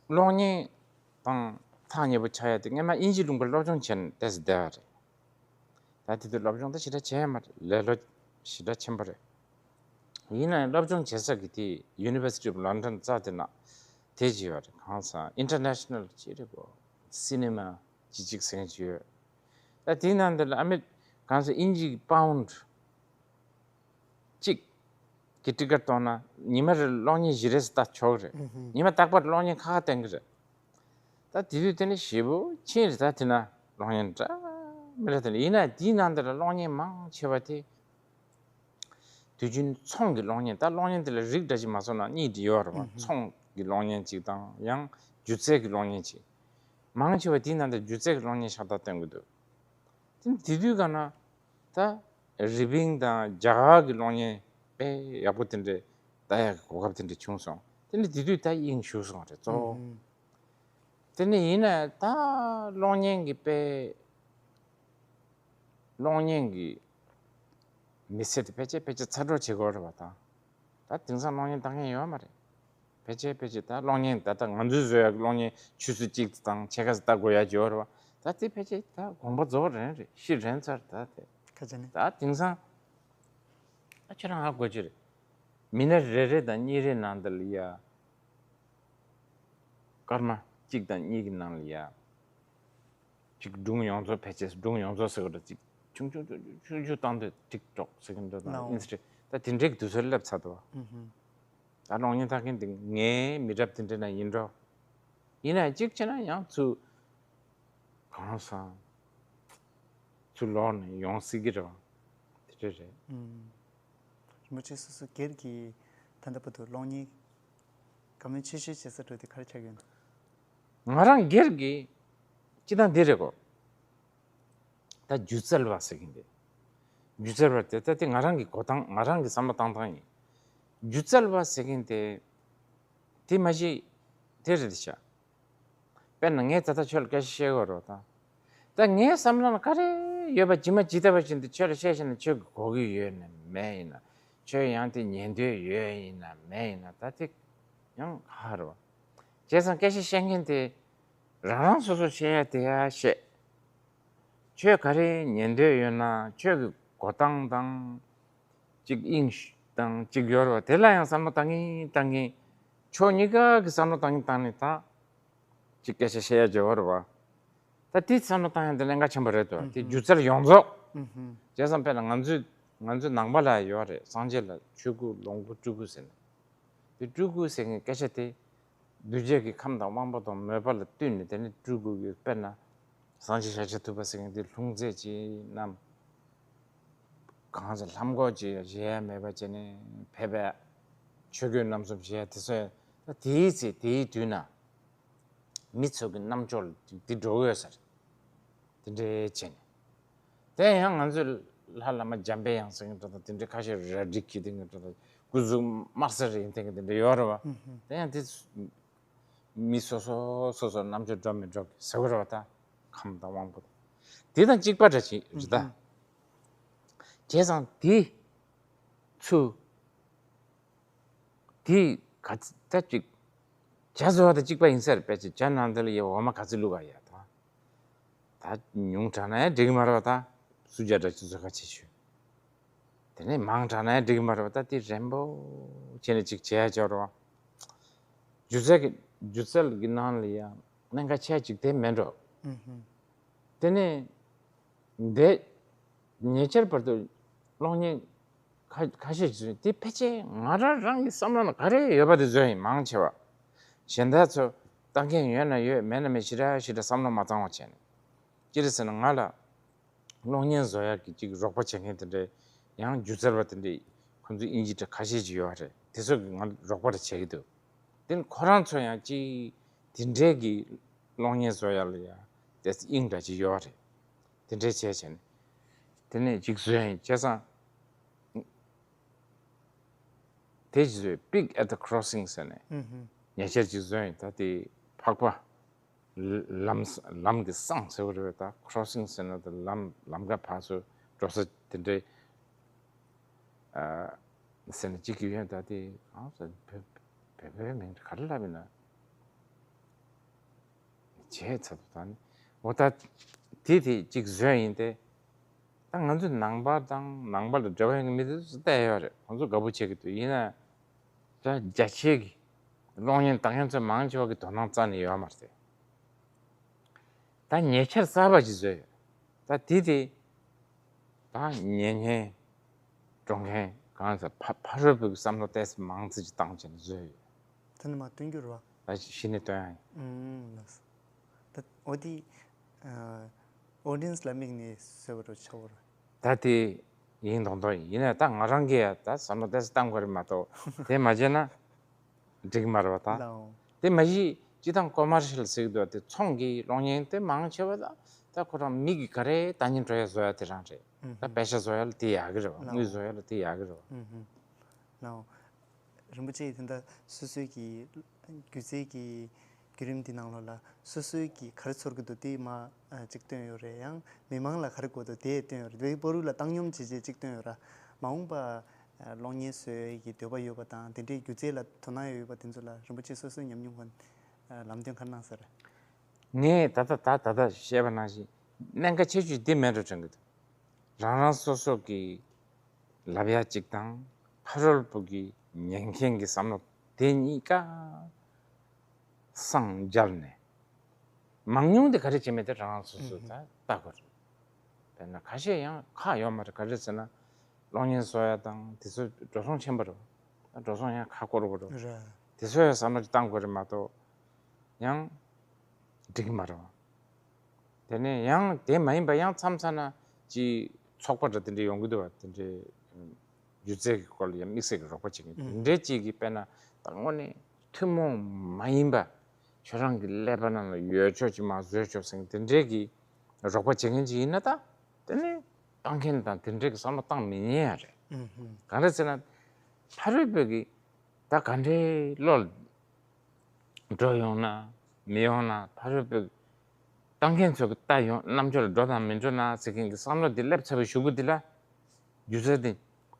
གློག་བརྙན་དང་ཐག་ཉེ་པོ་ཆགས་ཡ་དེ་སྔོན་མ་དབྱིན་ཇིའི་ལུང་པར་སློབ་སྦྱོང་བྱས་ནས་བསྡད་ཟེར་བསྡད་པ་རེད། ད་དེ་དུས་སློབ་སྦྱོང་ད་ཞེ་དྲག་བྱས་ཡ་མ་རེད། ལེ་ལོ་ཞེ་དྲག་ཆེན་པོ་རེད། ཡིན་ན་ཡང་སློབ་སྦྱོང་བྱེད་ས་གི་དེ་University of London རྩ་དེ་ན་དེ་ཅིག་ཡོད་རེད། གང་ཟག་International ཅིག་རེད་གོ། Cinema ཅིག་ཅིག་ཟེར་མཁན་ཅིག་ཡོད། ད་དེའི་ནང་དེ་ལ་ཨ་མི་གང་ཟག་དབྱིན་ཇིའི་པའུན་གཅིག་གི་ཊི་ཀེ་ཊི་གཏོང་ན་ཉི་མ་རེར་གློག་བརྙན་བཞི་རེ་ཙམ་ལྟ་ཆོག་རེད། ཨུ་ཧུ། ཉི་མ་རྟག་པར་གློག་བརྙན་ཁག་ཁག་བསྟན་གྱི་རེད། ད་དེ་དུས་དེ་ནས་ཞེ་པོ་ཕྱིན་རེད། ད་དེ་ན་གློག་བརྙན་འདྲ་མི་འདྲ་དེ་ནས་ཡིན་ན་དེའི་ནང་དེ་ལ་གློག་བརྙན་མང་ཆེ་བ་དེ་ དུས་རྒྱུན་ཚོང་གི་གློག་བརྙན། ད་གློག་བརྙན་དེ་ལ་རིགས་འདྲ་ཅིག་མ་སོང་ན་གཉིས་ཡོད་རེད་བ། ཚོང་གི་གློག་བརྙན་ཅིག་དང་ཡང་སྒྱུ་རྩལ་གྱི་གློག་བརྙན་ཅིག་མང་ཆེ་བ་དེའི་ནང་དུ་སྒྱུ་རྩལ་གྱི་གློག་བརྙན་ཤ་སྟག་སྟོན་གྱི་འདུག་དེ་དེ་དུས་ག་ན་ད་རི་པིན་དང་རྒྱ་གར་གྱི་གློག་བརྙན་དཔེ་ཡག་པོ་དེ་འདྲ་ལྟ་ཡག་གི་གོ་སྐབས་དེ་འདྲ་བྱུང་སོང་། དེ་ནི་དེ་དུས་ད་དབྱིངས་ཞུགས་སོང་རེད་གཙོ་བོ། དེ་ནི་ཡིན་ན་ད་གློག་བརྙན་གྱི་དཔེ་གློག་བརྙན་གྱི་མི་ཚེ་དེ་ཕལ་ཆེར་ཕལ་ཆེར་ཚར་གྲབས་བྱེད་དགོས་རེད་བ། ད་ད་དེང་སང་གློག་བརྙན་ལྟ་མཁན་ཡོད་མ་རེད། ཕལ་ཆེར་ཕལ་ཆེར་ད་གློག་བརྙན་ད་ལྟ་ང་ཚོས་བཟོ་ཡག་གི་གློག་བརྙན་ཆུ་ཚོད་གཅིག་དང་ཕྱེད་ཀ་ཙམ་ལྟ་དགོས་ཡག་ཅིག་ཡོད་རེད་བ། ད་དེ་ཕལ་ཆེར་ད་དགོངས་པ་རྫོགས་རན་རེད། ཤི་རན་ཚར་ད་དེ། ཁ་ཆེ་ནི། ད་དེང་སང་ད་ཁྱེད་རང་ཧ་གོ་གི་རེད། མི་སྣ་རེ་རེ་དང་གཉིས་རེ་ནང་དུ་ལ་ཡ་སྐར་མ་གཅིག་དང་གཉིས་ཀྱི་ནང་ལ་ཡ། ཅིག་སྒྲུང་ཡོངས་རྫོགས། ཕལ་ཆེར་སྒྲུང་ཡོངས་རྫོགས་ཟེར་གི་འདྲ། ཅིག་ཆུང་ཆུང་ཆུང་ཆུང་ཆུང་བཏང་དུས་ཊིག་ཊོག་ཟེར་གི་འདྲ་དང་ཨིན་སི་ཊ་ད་དེ་འདྲའི་གི་དུས་ཚོད་སླེབས་ཚར་འདུག་ད་གློག་བརྙན་ལྟ་མཁན་དེ་ངའི་མི་རབས་དེ་འདྲ་ན་ཡིན་འགྲོ། ཡིན་ན་གཅིག་བྱས་ན་ཡང་ཚུར་གང་སང་ཚུར་ལོག་ནས་ཡོང་སྲིད་ཀྱི་རེད་བ། དེ་འདྲ་རེད། རིན་པོ་ཆེ་སོ་སོ་སྒེར་གྱི་ད་ལྟ་བར་དུ་གློག་བརྙན་བཀའ་མོལ་ཆེ་ཤོས་བྱེད་ས་འགྲོ་དེ་ག་རེ་ཆགས་ཡོད། ང་རང་སྒེར་གྱི་སྤྱི་བཏང་འདི་རེད་གོ། ད་སྒྱུ་རྩལ་བ་ཟེར་གྱིན་དེ། སྒྱུ་རྩལ་བ་དེ་ད་དེ་ང་རང་གི་གོ་སྟངས། ང་རང་གི་བསམ་བློ་བཏང་སྟངས་ཡིན། སྒྱུ་རྩལ་བ་ཟེར་གྱིན་དེ། དེ་མ་གཞི་དེ་རེད་ཤག་དཔེར་ན་ངས་ད་ལྟ་ཁྱོད་ལ་སྐད་ཆ་བཤད་དགོས་རེད་ད། ད་ངའི་བསམ་བློ་ལ་ག་རེ་ཡོད་པ་ཇི་མ་ཇི་ལྟ་བ་བཞིན་དུ་ཁྱོད་ལ་བཤད་བཞག་ན་ཁྱོད་ཀྱི་གོ་གི་ཡོད་ན་མེད་ཡིན་ན། ཁྱོད་ཡང་དེ་ཉན་འདོད་ཡོད་ཡིན་ན་མེད་ཡིན་ན་ད་དེ་ཡང་ཧ་རེད་བ། བྱས་ཙང་སྐད་ཆ་བཤད་མཁན་དེ་རང་རང་སོ་སོ་བཤད་ཡ་དེ་ཡ་བཤད། ཁྱོད་ག་རེ་ཉན་འདོད་ཡོད་ན་ཁྱོད་ཀྱི་གོ་སྟངས་དང་། གཅིག་དབྱིངས་དང་གཅིག་ཡོད་རེད་བ། དེ་ལ་ཡང་བསམ་བློ་བཏང་གིན་བཏང་གིན། ཕྱོགས་གཉིས་ཀ་གི་བསམ་བློ་བཏང་གིན་བཏང་ནས་ད་གཅིག་སྐད་ཆ་བཤད་ཡ་བྱེད་བ་རེད་བ། ད་དེ་བསམ་བློ་བཏང་ཡ་འདི་ལས་ཀ་ཆེན་པོ་རེད་དོ། དེ་སྒྱུ་རྩལ་ཡོངས་རྫོགས། བྱས་ཙང་དཔེར་ན་ང་ཚོས་ང་ཚོའི་ནང་པ་ལ་ཡོད་རེད། སངས་རྒྱས་ལ་ཆོས་སྐུ་ལོངས་སྐུ་སྤྲུལ་སྐུ་ཟེར་ནས། དེ་སྤྲུལ་སྐུ་ཟེར་མཁན་སྐད་ཆ་དེ་གདུལ་བྱ་གི་ཁམས་དང་དབང་པོ་དང་མོས་པ་ལ་བསྟུན་ནས་དེ་ནི་སྤྲུལ་སྐུ་གི། དཔེར་ན་སངས་རྒྱས་ཤཱཀྱ་ཐུབ་པ་ཟེར་མཁན་དེ་ལྷུང་བཟེད་ཅིག་བསྣམས། གང་ཟེར་ལྷམ་གོག་ཅིག་བཞེས་ཡ་མེད་པ་བྱས་ནས་ཕེབས་པས། ཆོས་གོས་རྣམ་གསུམ་བཞེས་ཡ་དེ་ཚོ་ད་དེའི་ཚེ་དེའི་དུས་ན། མི་ཚོ་གི་རྣམ་ཅོག་ལ་འདི་འགྲོ་གི་ཡོད་ས་རེད། དེ་འདྲའི་བྱས་ནས། དེ་ཡང་ང་ཚོའི་ལྷ་བླ་མ་འཇམ་པའི་དབྱངས་ཟེར་མཁན་འདྲ་དང་དེ་འདྲའི་ཁ་ཤས་རལ་གྲི་འཁྱེར་བསྡད་མཁན་འདྲ་དང་སྐུ་གཟུགས་དམར་སེར་ཡིན་བསྡད་མཁན་དེ་འདྲ་ཡོད་རེད་བ། དེ་ཡང་དེ་མི་སོ་སོ་སོ་སོ་རྣམ་ཅོག་འགྲོ་མི་འགྲོ་གི་ཟེར་གི་རེད་བ། ད་ཁམས་དང་དབང་པོ་དང་དེ་དང་གཅིག་པ་འདྲ་ཅིག་རེད་ད། བྱས་ཙང་དེ་ཚུ། དེ་ག་ཚ་ད་ཅིག་ཇ་བཟོ་བ་དང་གཅིག་པ་ཡིན་ས་རེད། དཔེ་ཆ་ཇ་ནང་དེ་ལ་ཡ་འོ་མ་ག་ཚོད་བླུགས་ག་ཡ་ད། ད་ཉུང་དྲགས་ན་ཡང་འགྲིག་གི་མ་རེད་བ། ད་སུ་ཇ་འདྲ་ཅིག་བཟོ་ག་བྱེད་ཆུ། དེ་ནས་མང་དྲགས་ན་ཡང་འགྲིག་གི་མ་རེད་བ། ད་དེ་རན་པོ་བྱས་ནས་ཅིག་བྱེད་ཡ་ཅིག་ཡོད་རེད་བ། སྒྱུ་རྩལ་གྱི་སྒྱུ་རྩལ་གྱི་ནང་ལ་ཡང་གནད་འགག་ཆེ་ཅིག་དེ་མེད་འགྲོ། དེ་ནས། འདི་ཉེ་ཆར་བར་དུ་གློག་བརྙན་ཁ་ཁ་ཤས་ཤིག་བཟོས། དེ་ཕལ་ཆེར་ང་རང་རང་གི་བསམ་བློ་ནང་ག་རེ་ཡོད་པ་དེ་བཟོས་ཡིན། མང་ཆེ་བ། གཞན་དག་ཚོ་ལྟ་མཁན་ཡོད་ན་ཡོད། མེད་ན་མེད། ཞེ་དྲག་ཞེ་དྲག་བསམ་བློ་མ་བཏང་བ་བྱས་ནས། ཅི་རེད་ཟེར་ན་ང་ལ་གློག་བརྙན་བཟོ་ཡག་གི་ཅིག་རོགས་པ་བྱེད་མཁན་དེ་འདྲའི་ཡང་སྒྱུ་རྩལ་བ་དེ་འདྲའི་ཁོང་ཚོ་དབྱིན་ཇི་འདྲ་ཁ་ཤས་ཅིག་ཡོད་རེད། དེ་ཚོ་གིས་ང་རོགས་པ་རེ་བྱེད་ཀྱི་འདུག་དེ་ནི་ཁོ་རང་ཚོ་ཡང་ཅིག་དེ་འདྲའི་གི་གློག་བརྙན་བཟོ་ཡག་ལ་ཡང་དེ་དབྱིངས་འདྲ་ཅིག་ཡོད་རེད། དེ་འདྲའི་བྱས་བྱས་ནས་དེ་ནས་ཅིག་བཟོས་ཡིན། བྱས་ཙང་དེ་ཅིག་བཟོས། Pig at the Crossing ཟེར་ནས་ཉེ་ཆར་ཅིག་བཟོས་ཡིན། ད་དེ་ཕག་པ་ལམ་ལམ་གྱི་བསང་ཟེར་བ་རེད་པས། ད་Crossing ཟེར་ན་ད་ལམ་ལམ་ཁ་ཕར་ཚུར་འགྲོ་ས་དེ་འདྲའི་ཟེར་ནས་ཅིག་གི་ཡོད། ད་དེ་གང་ཟེར་བོད་བོད་པའི་མིང་ག་རེ་ལབ་ཡིན་ན། བྱས་ཚར་འདུག་ད་ནི་འོ་ད་དེ་དེ་གཅིག་བཟོས་ཡིན་ཏེ། ད་ང་ཚོའི་ནང་པ་དང་ནང་པ་ལ་འབྲེལ་བ་ཡོད་མཁན་མི་དེ་ཚོ་བལྟས་ཡོད་རེད། ཁོང་ཚོ་དགའ་པོ་བྱེད་ཀྱི་འདུག་ཡིན་ན་ད་རྒྱ་ཆེ་གི་གློག་བརྙན་ལྟ་མཁན་ཚོ་མང་ཆེ་བ་གི་དོ་སྣང་རྩ་ནས་ཡོད་མ་རེད། ད་ཉེ་ཆར་གསར་པ་ཅིག་བཟོས་ཡོད། ད་དེ་དེ་ད་ཉན་མཁན་འགྲོ་མཁན་གང་ཟེར་ཕ་ཕ་རོལ་པོའི་བསམ་བློ་ཏོག་ཙམ་མང་ཙམ་ཅིག་བཏང་བྱས་ནས་བཟོས་ཡོད། དེ་ནི་མ་སྟོན་རྒྱུ་རེད་བ། ད་གཞི་ནས་སྟོན་ཡ་ཡིན། ཨུམ། ལགས་སོ། ད་འོ་དེ་ཨོ་ཌི་ཡན་སི་ལ་དམིགས་ནས་བཟོས་པ་རེད་ཆགས་པ་རེད། ད་དེ་ ཡིན་མདོག་མདོག་ཡིན། ཡིན་ནའི་ད་ང་རང་གིས་ཡ་ད་བསམ་བློ་ཏོག་ཙམ་བཏང་དགོས་རེད་མ་གཏོགས་དེ་མ་བྱས་ན་འགྲིག་མ་རེད་བ་ད། ལའོ། དེ་མ་གཞི་སྤྱི་བཏང་ཀོ་མར་ཤལ་ཟེར་གྱི་འདུག་བ། དེ་ཚོང་གི་གློག་བརྙན་དེ་མང་ཆེ་བ་ད་ད་ཁོ་རང་མི་གི་ག་རེ་ལྟ་སྙིང་འདོད་ཡ་བཟོ་ཡ་དེ་རང་རེད། ད་པེ་ཤ་བཟོ་ཡ་ལ་དེ་ཡག་གི་རེད་བ། དངུལ་བཟོ་ཡ་ལ་དེ་ཡག་གི་རེད་བ། ལའོ། རིན་པོ་ཆེ་ཡིས་དེ་འདྲ་སོ་སོའི་གི་སྒྱུ་རྩལ་གྱི་བརྒྱུད་རིམ་འདི་ནང་ལོགས་ལ་སོ་སོའི་གི་ག་རེ་ཚོར་གྱི་འདུག་དེ་མ་ཨ་ཅིག་སྟོན་ཡོད་རེད། ཡང་མི་མང་ལ་ག་རེ་དགོས་འདུག་དེ་སྟོན་ཡོད་རེད། དེ་བོད་རིགས་ལ་བཏང་སྙོམས་བྱེད་ཅེས་ཅིག་སྟོན་ཡོད་ར། མ་འོངས་པ་ཨ་གློག་བརྙན་བཟོ་ཡས་ཀྱི་འདོད་པ་ཡོད་པ་དང་དེ་འདྲའི་སྒྱུ་རྩལ་ལ་དོ་སྣང་ཡོད་པ་དེ་ཚོ་ལ་རིན་པོ་ཆེ་སོ་སོའི་ཉམས་མྱོང་ཁོ་ན་ལམ་སྟོན་ག་རེ་གནང་ས་རེད། ངས་ད་ལྟ་ད་ད་ལྟ་བཤད་པ་ནང་བཞིན་གནད་འགག་ཆེ་ཤོས་འདི་མེད་འགྲོ་དྲན་གྱི་འདུག་རང་རང་སོ་སོ་གི་ལབ་ཡ་གཅིག་དང་ཕ་རོལ་པོ་གི་ཉན་མཁན་གྱི་བསམ་བློ་དེ་གཉིས་ཀ་སངས་རྒྱབ་ནས་མང་ཉུང་དེ་ག་རེ་བྱེད་མེད་དེ་རང་རང་སོ་སོ་ད་ལྟ་དགོས་རེད། དཔེར་ན་ཁ་ཤས་ཡང་ཁག་ཡོད་མ་རེད། ག་རེ་ཟེར་ན་གློག་བརྙན་བཟོ་ཡ་དང་དེ་ཚོ་འགྲོ་སོང་ཆེན་པོ་རེད། འགྲོ་སོང་ཡང་ཁག་པོ་རེད། དེ་ཚོ་ཡང་བསམ་བློ་ཅིག་བཏང་དགོས་རེད་མ་གཏོགས་ཡང་འགྲིག་གི་མ་རེད། དེ་ནས་ཡང་དེ་མ་ཡིན་པ་ཡང་མཚམས་མཚམས་ན་ཅིག་ཚོགས་པ་འདྲ་དེ་འདྲ་ཡོང་གི་འདུག་བ། དེ་འདྲའི་སྒྱུ་རྩལ་གྱི་སྐོར་ལ་ཡང་དམིགས་བསལ་གྱི་རོགས་པ་བྱེད་མཁན་དེ་འདྲའི་ཅིག་གིས་དཔེར་ན་ད་དངོས་གནས་ཐུན་མོང་མ་ཡིན་པ་ཁྱོད་རང་གི་ཀླད་པ་ནང་ལ་ཡོད་ཆོག་ཅིག་མར་བཟོས་ཆོག་ཟེར་མཁན་དེ་འདྲའི་གི་རོགས་པ་བྱེད་མཁན་ཅིག་ཡིན་ན་ད་དེ་ནས་བཏང་མཁན་དང་དེ་འདྲའི་གི་བསམ་བློ་བཏང་མི་ཉན་ཡ་རེད། གང་རེད་ཟེར་ན་ཕ་རོལ་པོའི་གི་ད་ག་འདྲའི་བློ་འགྲོ་ཡོང་ན་མི་ཡོང་ན་ཕ་རོལ་པོའི་བཏང་མཁན་ཚོ་གི་ལྟ་ཡོང་རྣམ་དཔྱོད་ལ་འགྲོ་དང་མི་འགྲོ་ན་ཟེར་མཁན་གྱི་བསམ་བློ་འདི་སླེབས་ཚར་བའི་གཞུག་གུ་འདི་ལ་སྒྱུ་རྩལ་འདི་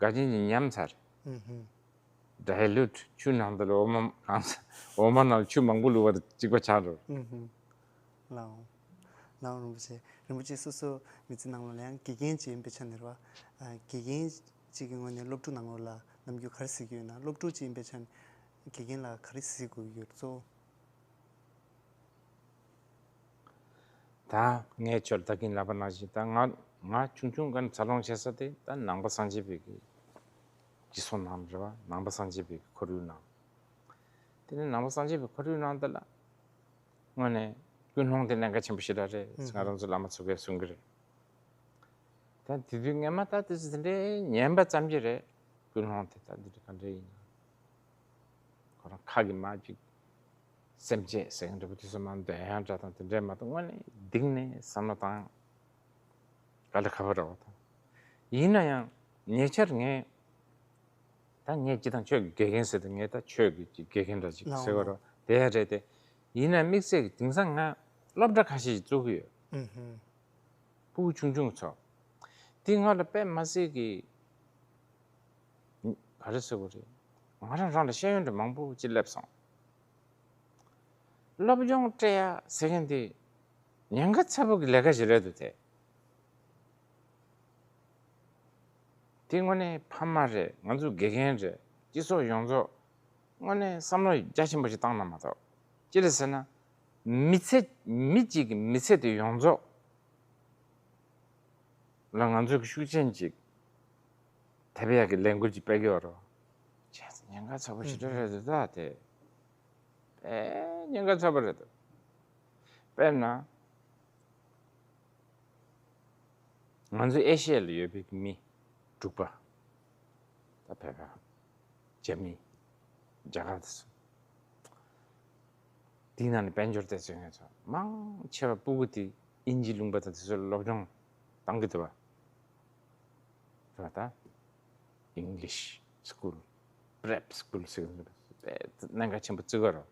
དགའ་ཆེན་གྱིས་ཉམས་ཚར། ཌའི་ལུཊ་ཆུ་ནང་དུ་ལ་འོ་མ་གང་ས་འོ་མ་ནང་ལ་ཆུ་མང་པོ་བླུགས་པ་དང་གཅིག་པ་ཆགས་འགྲོ། ལའོ། ལའོ་རིན་པོ་ཆེ། རིན་པོ་ཆེ་སོ་སོ་མི་ཚེ་ནང་ལ་ཡང་དགེ་རྒན་ཅིག་ཡིན་པའི་ཆ་ནས་རེད་བ། དགེ་རྒན་ཅིག་གི་ངོས་ནས་སློབ་ཕྲུག་ནང་ལོགས་ལ་ནམ་རྒྱུན་ག་རེ་གཟིགས་ཀྱི་ཡོད་ན། སློབ་ཕྲུག་ཅིག་ཡིན་པའི་ཆ་ནས་དགེ་རྒན་ལ་ག་རེ་གཟིགས་དགོས་ཀྱི་ཡོད་གཙོ་བོ། ད་ངས་ཁྱོད་ད་གིན་ལབ་པ་ནང་བཞིན་ད་ང་ང་ཆུང་ཆུང་སྒང་འཚར་ལོངས་བྱེད་ས་དེ་ད་ནང་པ་སངས་རྒྱས་པའི་གི་སྤྱི་ཚོགས་ནང་རེད་བ། ནང་པ་སངས་རྒྱས་པའི་གི་ཁོར་ཡུག་ནང་། དེ་ནས་ནང་པ་སངས་རྒྱས་པའི་ཁོར་ཡུག་ནང་དེ་ལ་དངོས་གནས་ཀུན་སློང་དེ་གནད་འགག་ཆེན་པོ་ཞེ་དྲག་རེད་ཟེར་ང་རང་ཚོ་བླ་མ་ཚོ་གས་གསུང་གི་རེད། ད་དེ་དུས་ངས་མ་ད་དེ་ཚོ་དེ་འདྲའི་ཉན་པ་ཙམ་གྱིས་རེད། ཀུན་སློང་དེ་ད་འདི་འདྲ་ག་འདྲ་ཡིན་ན། ཁོ་རང་ཁ་གི་མ་ཅིག་སེམས་བསྐྱེད་ཟེར་མཁན་འདྲ་པོ་དེ་ཚོ་མ་འདོན་ཡང་འདྲ་དང་དེ་འདྲའི་མ་གཏོགས་དངོས་གནས་གཏིང་ནས་བསམ་བློ་བཏང་དཀའ་ལས་ཁག་པོ་རེད་བ་དང་། ཡིན་ན་ཡང་ཉེ་ཆར་ངས་ད་ངས་སྤྱི་དང་ཆོས་ཀྱི་དགེ་རྒན་ཟེར་དུས་ངས་ད་ཆོས་ཀྱི་ཅིག་དགེ་རྒན་འདྲ་ཅིག་ཟེར་བ་རེད་བ། དེ་ཡང་རེད་དེ། ཡིན་ན་དམིགས་བསལ་གྱི་དེང་སང་ང་སློབ་གྲྭ་ཁ་ཤས་ཅིག་བཙུགས་ཀྱི་ཡོད། ཕྲུ་གུ་ཆུང་ཆུང་ཚོ། དེ་སྔ་ལ་དཔེ་མ་སྲིད་ཀྱི་ག་རེ་ཟེར་དགོས་རེད། ང་རང་རང་ལ་ཤེས་ཡོན་འདྲ་མང་པོ་ཅིག་སླེབས་སོང་། སློབ་སྦྱོང་སྤྲད་ཡ་ཟེར་མཁན་དེ་ཉེན་ཁ་ཚ་པོ་གི་ལས་ཀ་ཞིག་རེད་འདུག་དེ། དེ་དངོས་གནས་ཕ་མ་རེད། ང་ཚོ་དགེ་རྒན་རེད། སྤྱི་ཚོགས་ཡོངས་རྫོགས་དངོས་གནས་བསམ་བློ་རྒྱ་ཆེན་པོ་ཞིག་བཏང་ན་མ་གཏོགས། ཅི་རེད་ཟེར་ན། མི་ཚེ་མི་གཅིག་གི་མི་ཚེ་དེ་ཡོངས་རྫོགས་ལ་ང་ཚོ་གི་ཤུགས་རྐྱེན་ཅིག་ཐེབས་ཡག་གི་ལས་འགུལ་ཅིག་སྤེལ་གྱི་ཡོད་རེད། བྱས་ཙང་ཉེན་ཁ་ཚ་པོ་ཞེ་དྲག་རེད་འདུག་ད་དེ། དཔེ་ཉེན་ཁ་ཚ་པོ་རེད་འདུག་དཔེར་ན། ང་ཚོ་ཨེ་ཤི་ཡ་ལ་ཡོད་པའི་མི་འབྲུག་པ། ད་བོད་པ། རྒྱ་མི། རྒྱ་གར་དེ་ཚོ། དེའི་ནང་ནས་དཔལ་འབྱོར་དེ་ཚོའི་ངེད་ཚོ་མང་ཆེ་བ་སྤུ་གུ་དེ་དབྱིན་ཇི་ལུང་པ་དང་དེ་ཚོ་ལ་སློབ་སྦྱོང་བཏང་གི་འདུག་བ། རེད་བ་ད། English school, prep school ཟེར་གི་འདུག་གནད་འགག་ཆེན་པོ་བརྩི་གི་རེད།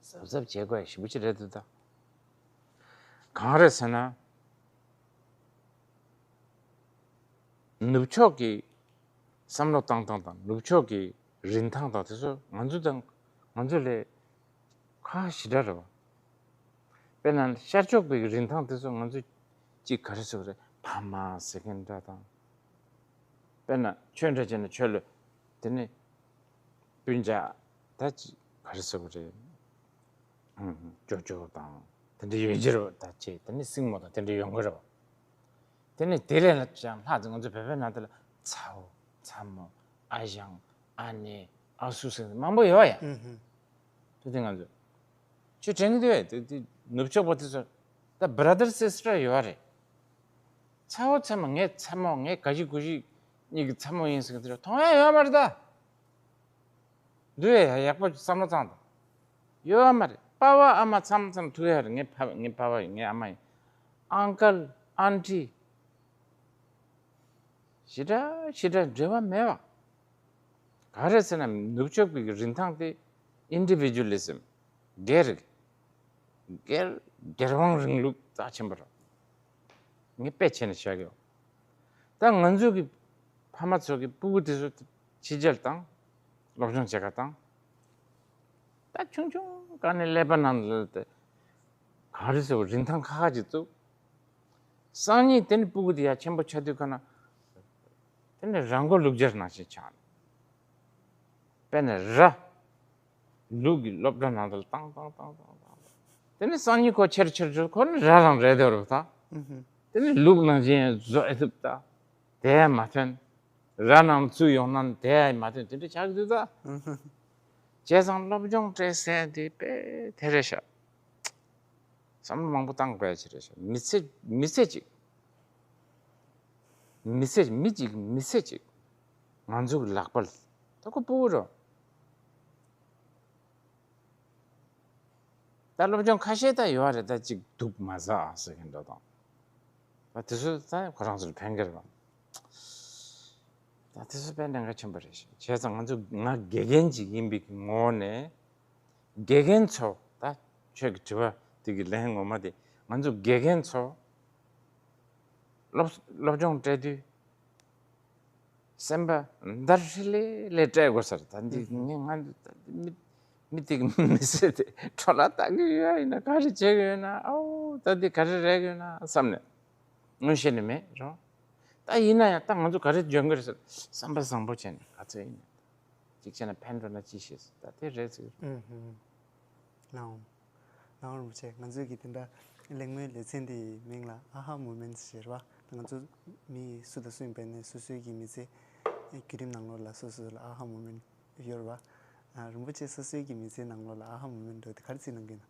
གཟབ་གཟབ་བྱེད་དགོས་ཞེ་པོ་ཅིག་རེད་འདུག་ད། གང་རེད་ཟེར་ན། ནུབ་ཕྱོགས་ཀྱི་བསམ་བློ་བཏང་སྟངས་དང་ནུབ་ཕྱོགས་ཀྱི་རིན་ཐང་དང་དེ་ཚོ་ང་ཚོ་དང་ང་ཚོ་ལས་ཁ་ཞེ་དྲག་རེད་བ། དཔེར་ན་ཤར་ཕྱོགས་པའི་རིན་ཐང་དེ་ཚོ་ང་ཚོ་གཅིག་ག་རེ་ཟེར་དགོས་རེད། ཕ་མ་ཟེར་མཁན་འདྲ་དང་། དཔེར་ན་ཆོས་འདྲ་བྱས་ན་ཆོས་ལ་དེ་ནི་སྤུན་ཀྱག་ད་ཅི་ག་རེ་ཟེར་དགོས་རེད། ཨུམ། ཅོ་ཅོ་དང་དེ་འདྲ་ཡོད་ཀྱི་རེད་བ། ད་ཅི་དེ་ནི་སྲིང་མོ་དང་དེ་འདྲ་ཡོང་གི་རེད་བ། དེ་ནི་དེ་ལས་ལ་ཅང་ལྷག་ཙམ་ང་ཚོ་བོད་པའི་ནང་དུ་ལ་ཚ་བོ། ཚ་མོ། ཨ་ཞང་། ཨ་ནེ། ཨ་སུ་ཟེར་མང་པོ་ཡོད་བ་ཡ། དེ་དེ་ང་ཚོ་ཁྱོད་དྲན་གྱི་འདུག་བས། དེ་དེ་ནུབ་ཕྱོགས་པ་དེ་ཚོ་ད་brother sister ཡོད་བ་རེད། ཚ་བོ་ཚ་མོ་ངའི་ཚ་མོ་ངའི་དགའ་ཞིག་གུ་ཞིག་གཉིས་ཀྱི་ཚ་མོ་ཡིན་ཟེར་གྱི་འདུག་མཐོང་ཡ་ཡོད་མ་རེད་ད། འདུག་ཡ་ཡག་པོ་བསམ་བློ་བཏང་དང་། ཡོད་མ་རེད། པ་ཕ་ཨ་མ་མཚམས་མཚམས་ཐུག་ཡ་རེད། ངའི་ཕ་ངའི་པ་ཕ་ཡིན། ངའི་ཨ་མ་ཡིན། ཨང་ཀལ་ཨན་ཊི། ཞེ་དྲག་ཞེ་དྲག་འབྲེལ་བ་མེད་པ། ག་རེ་ཟེར་ན་ནུབ་ཕྱོགས་པའི་རིན་ཐང་དེ་ཨིན་ཌི་བི་ཇུ་ལི་ཟམ། སྒེར། སྒེར་སྒེར་དབང་རིང་ལུགས་རྩ་ཆེན་པོ་རེད། ངས་དཔེ་བྱས་ནས་བཤད་ཀྱི་ཡོད། ད་ང་ཚོ་གི་ཕ་མ་ཚོ་གི་སྤུ་གུ་དེ་ཚོ་ཕྱི་རྒྱལ་དང་སློབ་སྦྱོང་བྱེད་ག་དང་། ད་ཆུང་ཆུང་སྒང་ནས་ཀླད་པ་ནང་ལ་དེ་ག་རེ་ཟེར་བ་རིན་ཐང་ཁ་ཁ་ཅིག་བཙུགས། སང་ཉིན་དེ་ནས་སྤུ་གུ་དེ་ཡར་ཆེན་པོ་ཆགས་དུས་ག་ན། དེ་ནས་ར་མགོ་ལུག་སྦྱར་ནང་བཞིན་ཆགས། དཔེར་ན་ར། ལུག་གི་སློབ་གྲྭ་ནང་དུ་བཏང་བཏང་བཏང་བཏང་བཏང་། དེ་ནས་སང་ཉིན་ཁོ་ཆེར་ཆེར་ཆེར་ཁོ་ནི་ར་རང་རེད་དོ་རུ་ད། དེ་ནས་ལུག་ནང་བཞིན་བཟོ་ཨེ་ཐུབ་ད། དེ་མ་ཐོན། ར་ནང་ཚུད་ཡོང་ན་དེ་མ་ཐོན། དེ་འདྲ་ཆགས་འདུག་ད། བྱས་ཙང་སློབ་སྦྱོང་སྤྲད་ཟེར་དེ་དཔེ་དེ་རེད་ཤག་བསམ་བློ་མང་པོ་བཏང་དགོས་ཡ་ཅིག་རེད་ཤག་མི་ཚེ་མི་ཚེ་གཅིག་མི་ཚེ་མི་གཅིག་མི་ཚེ་གཅིག་ང་ཚོ་གི་ལག་པ་ལ་ད་ཁོ་སྤུ་གུ་རོ། ད་སློབ་སྦྱོང་ཁ་ཤས་ད་ཡོད་རེད། ད་གཅིག་སྡུག་མ་ཟ་ཨ་ཟེར་མཁན་འདྲ་དང་། ད་དེ་ཚོ་ད་ཁོ་རང་ཚོར་ཕན་གྱི་རེད་པ། ད་དེ་ཚོ་དཔེ་གནད་འགག་ཆེན་པོ་རེད་ཤག་བྱས་ཙང་ང་ཚོ་ང་དགེ་རྒན་ཅིག་ཡིན་པའི་གི་ངོ་བོ་ནས་དགེ་རྒན་ཚོ་ད་ཁྱོད་ཀྱི་དྲི་བ་དེ་གི་ལན་ངོ་མ་དེ་ང་ཚོ་དགེ་རྒན་ཚོ་སློབ་སློབ་སྦྱོང་སྤྲད་དུས། སེམས་པ་འདར་ཧྲི་ལེ་ལེ་སྤྲད་དགོས་ས་རེད། ད་འདི་ངས་ང་འདི་ད་འདི་མི་མི་དེ་གི་མི་ཟེར་དེ་འཕྲོ་བརླག་བཏང་གི་ཡོད་ཡིན་ན་ག་རེ་བྱེད་གི་ཡོད་ན། ཨོ་ད་འདི་ག་རེ་རེད་གི་ཡོད་ན་བསམ་ནས་ངོ་ཤེས་ནི་མེད་རོ། ད་ཡིན་ན་ཡང་ད་ང་ཚོ་ག་རེ་འཇོན་གི་རེད་ཟེར་བསམ་པ་བཟང་པོ་བྱས་ནས་ག་ཚོད་ཡིན་ན་གཅིག་བྱས་ན་ཕན་འགྲོ་ན་ཅི་ཤེས་ཟེར། ད་དེ་རེད་ཟེར། ལའོ། ལའོ་རིན་པོ་ཆེ། ང་ཚོའི་གི་དེ་འདྲ་གླེང་མོལ་ལེ་ཚན་འདིའི་མིང་ལ་ཨ་ཧ་མོ་མེན་ཊི་ཟེར་བ། ང་ཚོ་མི་སུ་དང་སུ་ཡིན་པ་ནས་སོ་སོའི་གི་མི་ཚེ་བརྒྱུད་རིམ་ནང་ལོགས་ལ་སོ་སོ་ལ་ཨ་ཧ་མོ་མེན་ཊི་ཡོད་རེད་བ། ཨ། རིན་པོ་ཆེ་སོ་སོའི་གི་མི་ཚེའི་ནང་ལོགས་ལ་ཨ་ཧ་མོ་མེན་ཊི་འདྲ་བོ་དེ་ག་རེ་བརྩིས་གནང་གི་ཡིན་ན།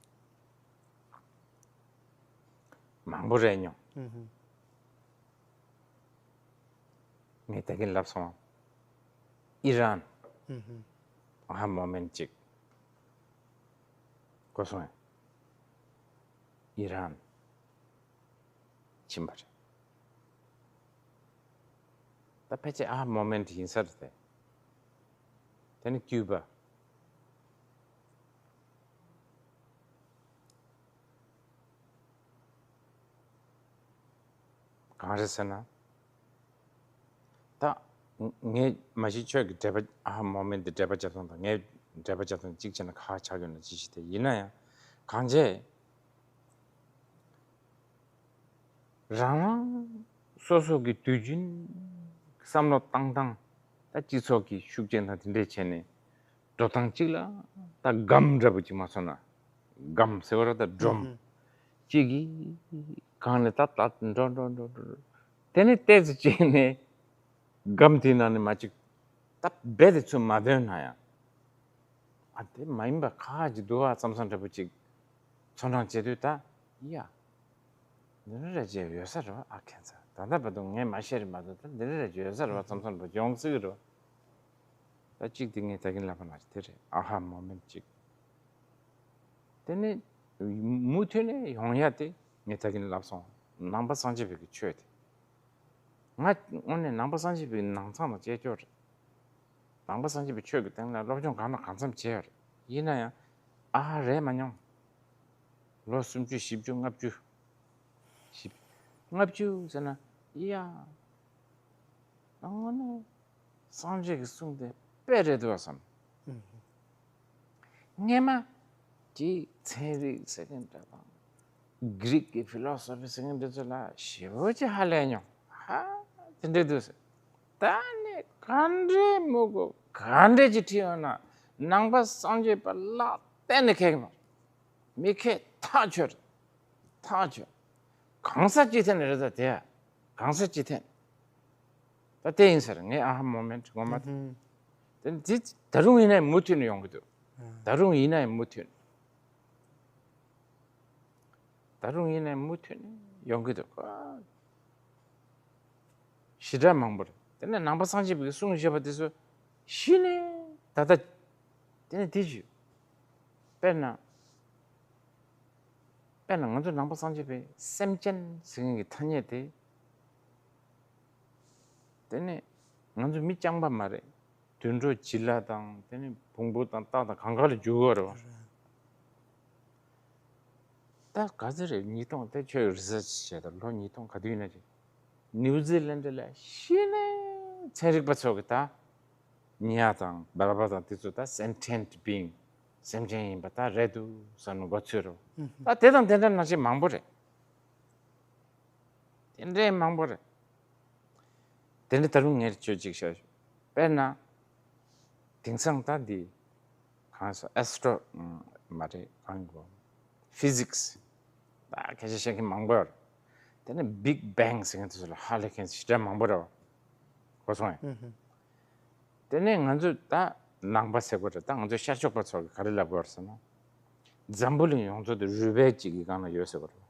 མང་པོ་རེད་མྱོང་། ཨུ་ཧུ། ངས་ད་གིན་ལབ་སོང་། ཨི་རན། ཨུ་ཧུ། ཨ་ཧ་མོ་མེན་ཊི་གཅིག་གོ་སོང་ཡ། ཨི་རན། ཕྱིན་པ་རེད། ད་ཕལ་ཆེར་ཨ་ཧ་མོ་མེན་ཊི་ཡིན་ས་རེད་དེ། དེ་ནི་ཀིའུ་བ། གང་རེད་ཟེར་ན། ད་ངས་མ་གཞི་ཁྱོད་ཀྱི་འགྲེལ་པ་ཨ་ཧ་མོ་མེན་ཊི་འགྲེལ་པ་བརྒྱབ་སྟངས་དང་ངའི་འགྲེལ་པ་བརྒྱབ་སྟངས་གཅིག་བྱས་ན་ཁག་ཆགས་ཡོད་ན་ཅི་ཞིག་དེ་ཡིན་ན་ཡང་གང་བྱས། རང་རང་སོ་སོ་གི་དུས་རྒྱུན་བསམ་བློ་བཏང་སྟངས། ད་སྤྱི་ཚོགས་ཀྱི་ཤུགས་རྐྱེན་དང་དེ་འདྲས་བྱས་ནས་འགྲོ་སྟངས་གཅིག་ལ་ད་སྒམ་འདྲ་པོ་གཅིག་མ་སོང་ན། སྒམ་ཟེར་བ་ར་ད་སྒྲོམ་གཅིག་གི་སྒང་ནས་ད་ད་འགྲོ་འགྲོ་འགྲོ་འགྲོ། དེ་ནས་ཏོག་ཙམ་གཅིག་ནས་སྒམ་དེའི་ནང་ནས་མ་གཅིག་ད་རྦད་དེ་ཚུར་མ་ཐོན་ན་ཡང་། ཨ་དེ་མ་ཡིན་པ་ཁག་ཅིག་འདུག་ཨ་བསམ་བསམ་འདྲ་པོ་ཅིག་ཚོར་སྣང་སྐྱེ་དུས་ད་ཡ། འདི་འདྲ་རེ་ཅིག་ཡོད་ས་རེད་བ། ཨ་ཁྱད་མཚར། ད་ལྟ་བར་དུ་ངས་མ་ཤེས་རེད་མ་གཏོགས་ད་འདི་འདྲ་རེ་ཅིག་ཡོད་ས་རེད་བ་བསམ་བསམ་འདྲ་པོ་ཡོང་སྲིད་ཀྱི་རེད་བ། ད་གཅིག་དེ་ངས་ད་གིན་ལབ་པ་ནང་བཞིན་དེ་རེད། ཨ་ཧ་མོ་མེན་ཊི་གཅིག་དེ་ནས་མུ་མཐུད་ནས་ཡོང་ཡ་དེ་ངས་ད་གིན་ལབ་སོང་། ནང་པ་སངས་རྒྱས་པའི་གི་ཆོས་དེ། ང་དངོས་གནས་ནང་པ་སངས་རྒྱས་པའི་ནང་ཚང་དང་བཅས་ཀྱོག་རེད། ནང་པ་སངས་རྒྱས་པའི་ཆོས་ཀྱི་སྟེང་ལ་སློབ་སྦྱོང་གང་ལ་གང་འཚམ་བྱས་ཡོད་རེད། ཡིན་ན་ཡང་ཨ་ཧ་རེད་མ་མྱོང་། ལོ་སུམ་ཅུ་བཞི་བཅུ་ལྔ་བཅུ། བཞི་ལྔ་བཅུ་ཟེར་ན་ཡ། དངོས་གནས་སངས་རྒྱས་ཀྱི་གསུང་དེ་དཔེ་རེད་འདུག་བསམ། སྔས་མ་དེ་ཚན་རིག་ཟེར་མཁན་འདྲ་དང་། གྷི་རིག་གི་ཕི་ལོ་སོ་ཕི་ཟེར་མཁན་འདི་ཚོ་ལ་ཞེ་པོ་ཅིག་ཧ་ལས་མྱོང་། ཧ། དེ་འདྲ་འདུག་ཟེར། ད་ནི་ག་འདྲའི་མི་གོ་ག་འདྲའི་ཅིག་ཁྲིད་ཡོང་ན་ནང་པ་སངས་རྒྱས་པ་ལག་གཏན་ནས་ཁེགས་མ། མི་ཁེགས་ཐག་ཆོད་རེད། ཐག་ཆོད། གང་ས་ཅི་ཐད་ནས་རེད་ད་དེ། གང་ས་ཅི་ཐད། ད་དེ་ཡིན་ཟེར་ངས་ཨ་ཧ་མོ་མེན་ཊི་ངོ་མ་དེ། དེ་འདི་ད་རུང་ཡིན་ནའི་མུ་མཐུད་ནས་ཡོང་གི་འདུག་ད་རུང་ཡིན་ནའི་མུ་མཐུད་ནས། ད་རུང་ཡིན་ནའི་མུ་མཐུད་ནས་ཡོང་གི་འདུག་ཞེ་དྲག་མང་པོ་རེད། དེ་ནས་ནང་པ་སངས་རྒྱས་པའི་གསུང་བཤད་པ་དེ་ཚོ་གཞི་ནས་ད་ལྟ་དེ་ནས་དེ་བརྗོད། དཔེར་ན། དཔེར་ན་ང་ཚོ་ནང་པ་སངས་རྒྱས་པའི་སེམས་ཅན་ཟེར་མཁན་གྱི་ཐ་སྙད་དེ། དེ་ནས་ང་ཚོ་མི་རྐྱང་པ་མ་རེད། དུད་འགྲོ་བྱི་ལ་དང་དེ་ནས་བོང་བུ་དང་སྟག་དང་གང་ག་ལ་འཇུག་གི་རེད་བ། ད་ག་ཚོད་རེད། ཉིས་སྟོང་དེ་ཁྱོད་རི་སར་ཆི་བྱས་དང་ལོ་ཉིས་སྟོང་ག་དུས་ཡིན་ན་ཅིག་ནིའུ་ཛི་ལན་ཌི་ལ་གཞི་ནས་ཚན་རིག་པ་ཚོ་གི་ད་ཉ་དང་སྦལ་པ་དང་དེ་ཚོ་ད་sentient being སེམས་ཅན་ཡིན་པ་ད་རེད་འདུག་བསམ་ནས་མགོ་ཚོས་རོ། ད་དེ་དང་དེ་འདྲ་ནང་བཞིན་མང་པོ་རེད། དེ་འདྲའི་མང་པོ་རེད། དེ་འདྲ་ད་རུང་ངས་ཁྱོད་ཅིག་བཤད་ཞུ། དཔེར་ན། དེང་སང་ད་འདི། གང་ཟེར་ཨེ་སི་ཊོ་མ་རེད་གང་གོ་ཕི་ཟིག་སི། ད་སྐད་ཆ་བཤད་མཁན་མང་པོ་ཡོད་རེད། དེ་ནས་Big Bang ཟེར་མཁན་དེ་ཚོ་ལ་ཧ་ལས་མཁན་ཞེ་དྲག་མང་པོ་རེད་བ། གོ་སོང་ངས། དེ་ནས་ང་ཚོས་ད་ནང་པ་ཟེར་དགོས་རེད། ད་ང་ཚོས་ཤར་ཕྱོགས་པ་ཚོ་གིས་ག་རེ་ལབ་དགོས་རེད་ཟེར་ན། འཛམ་བུ་གླིང་ཡོངས་རྫོགས་དེ་རུས་སྦལ་གཅིག་གི་སྒང་ལ་ཡོད་ཟེར་དགོས་རེད།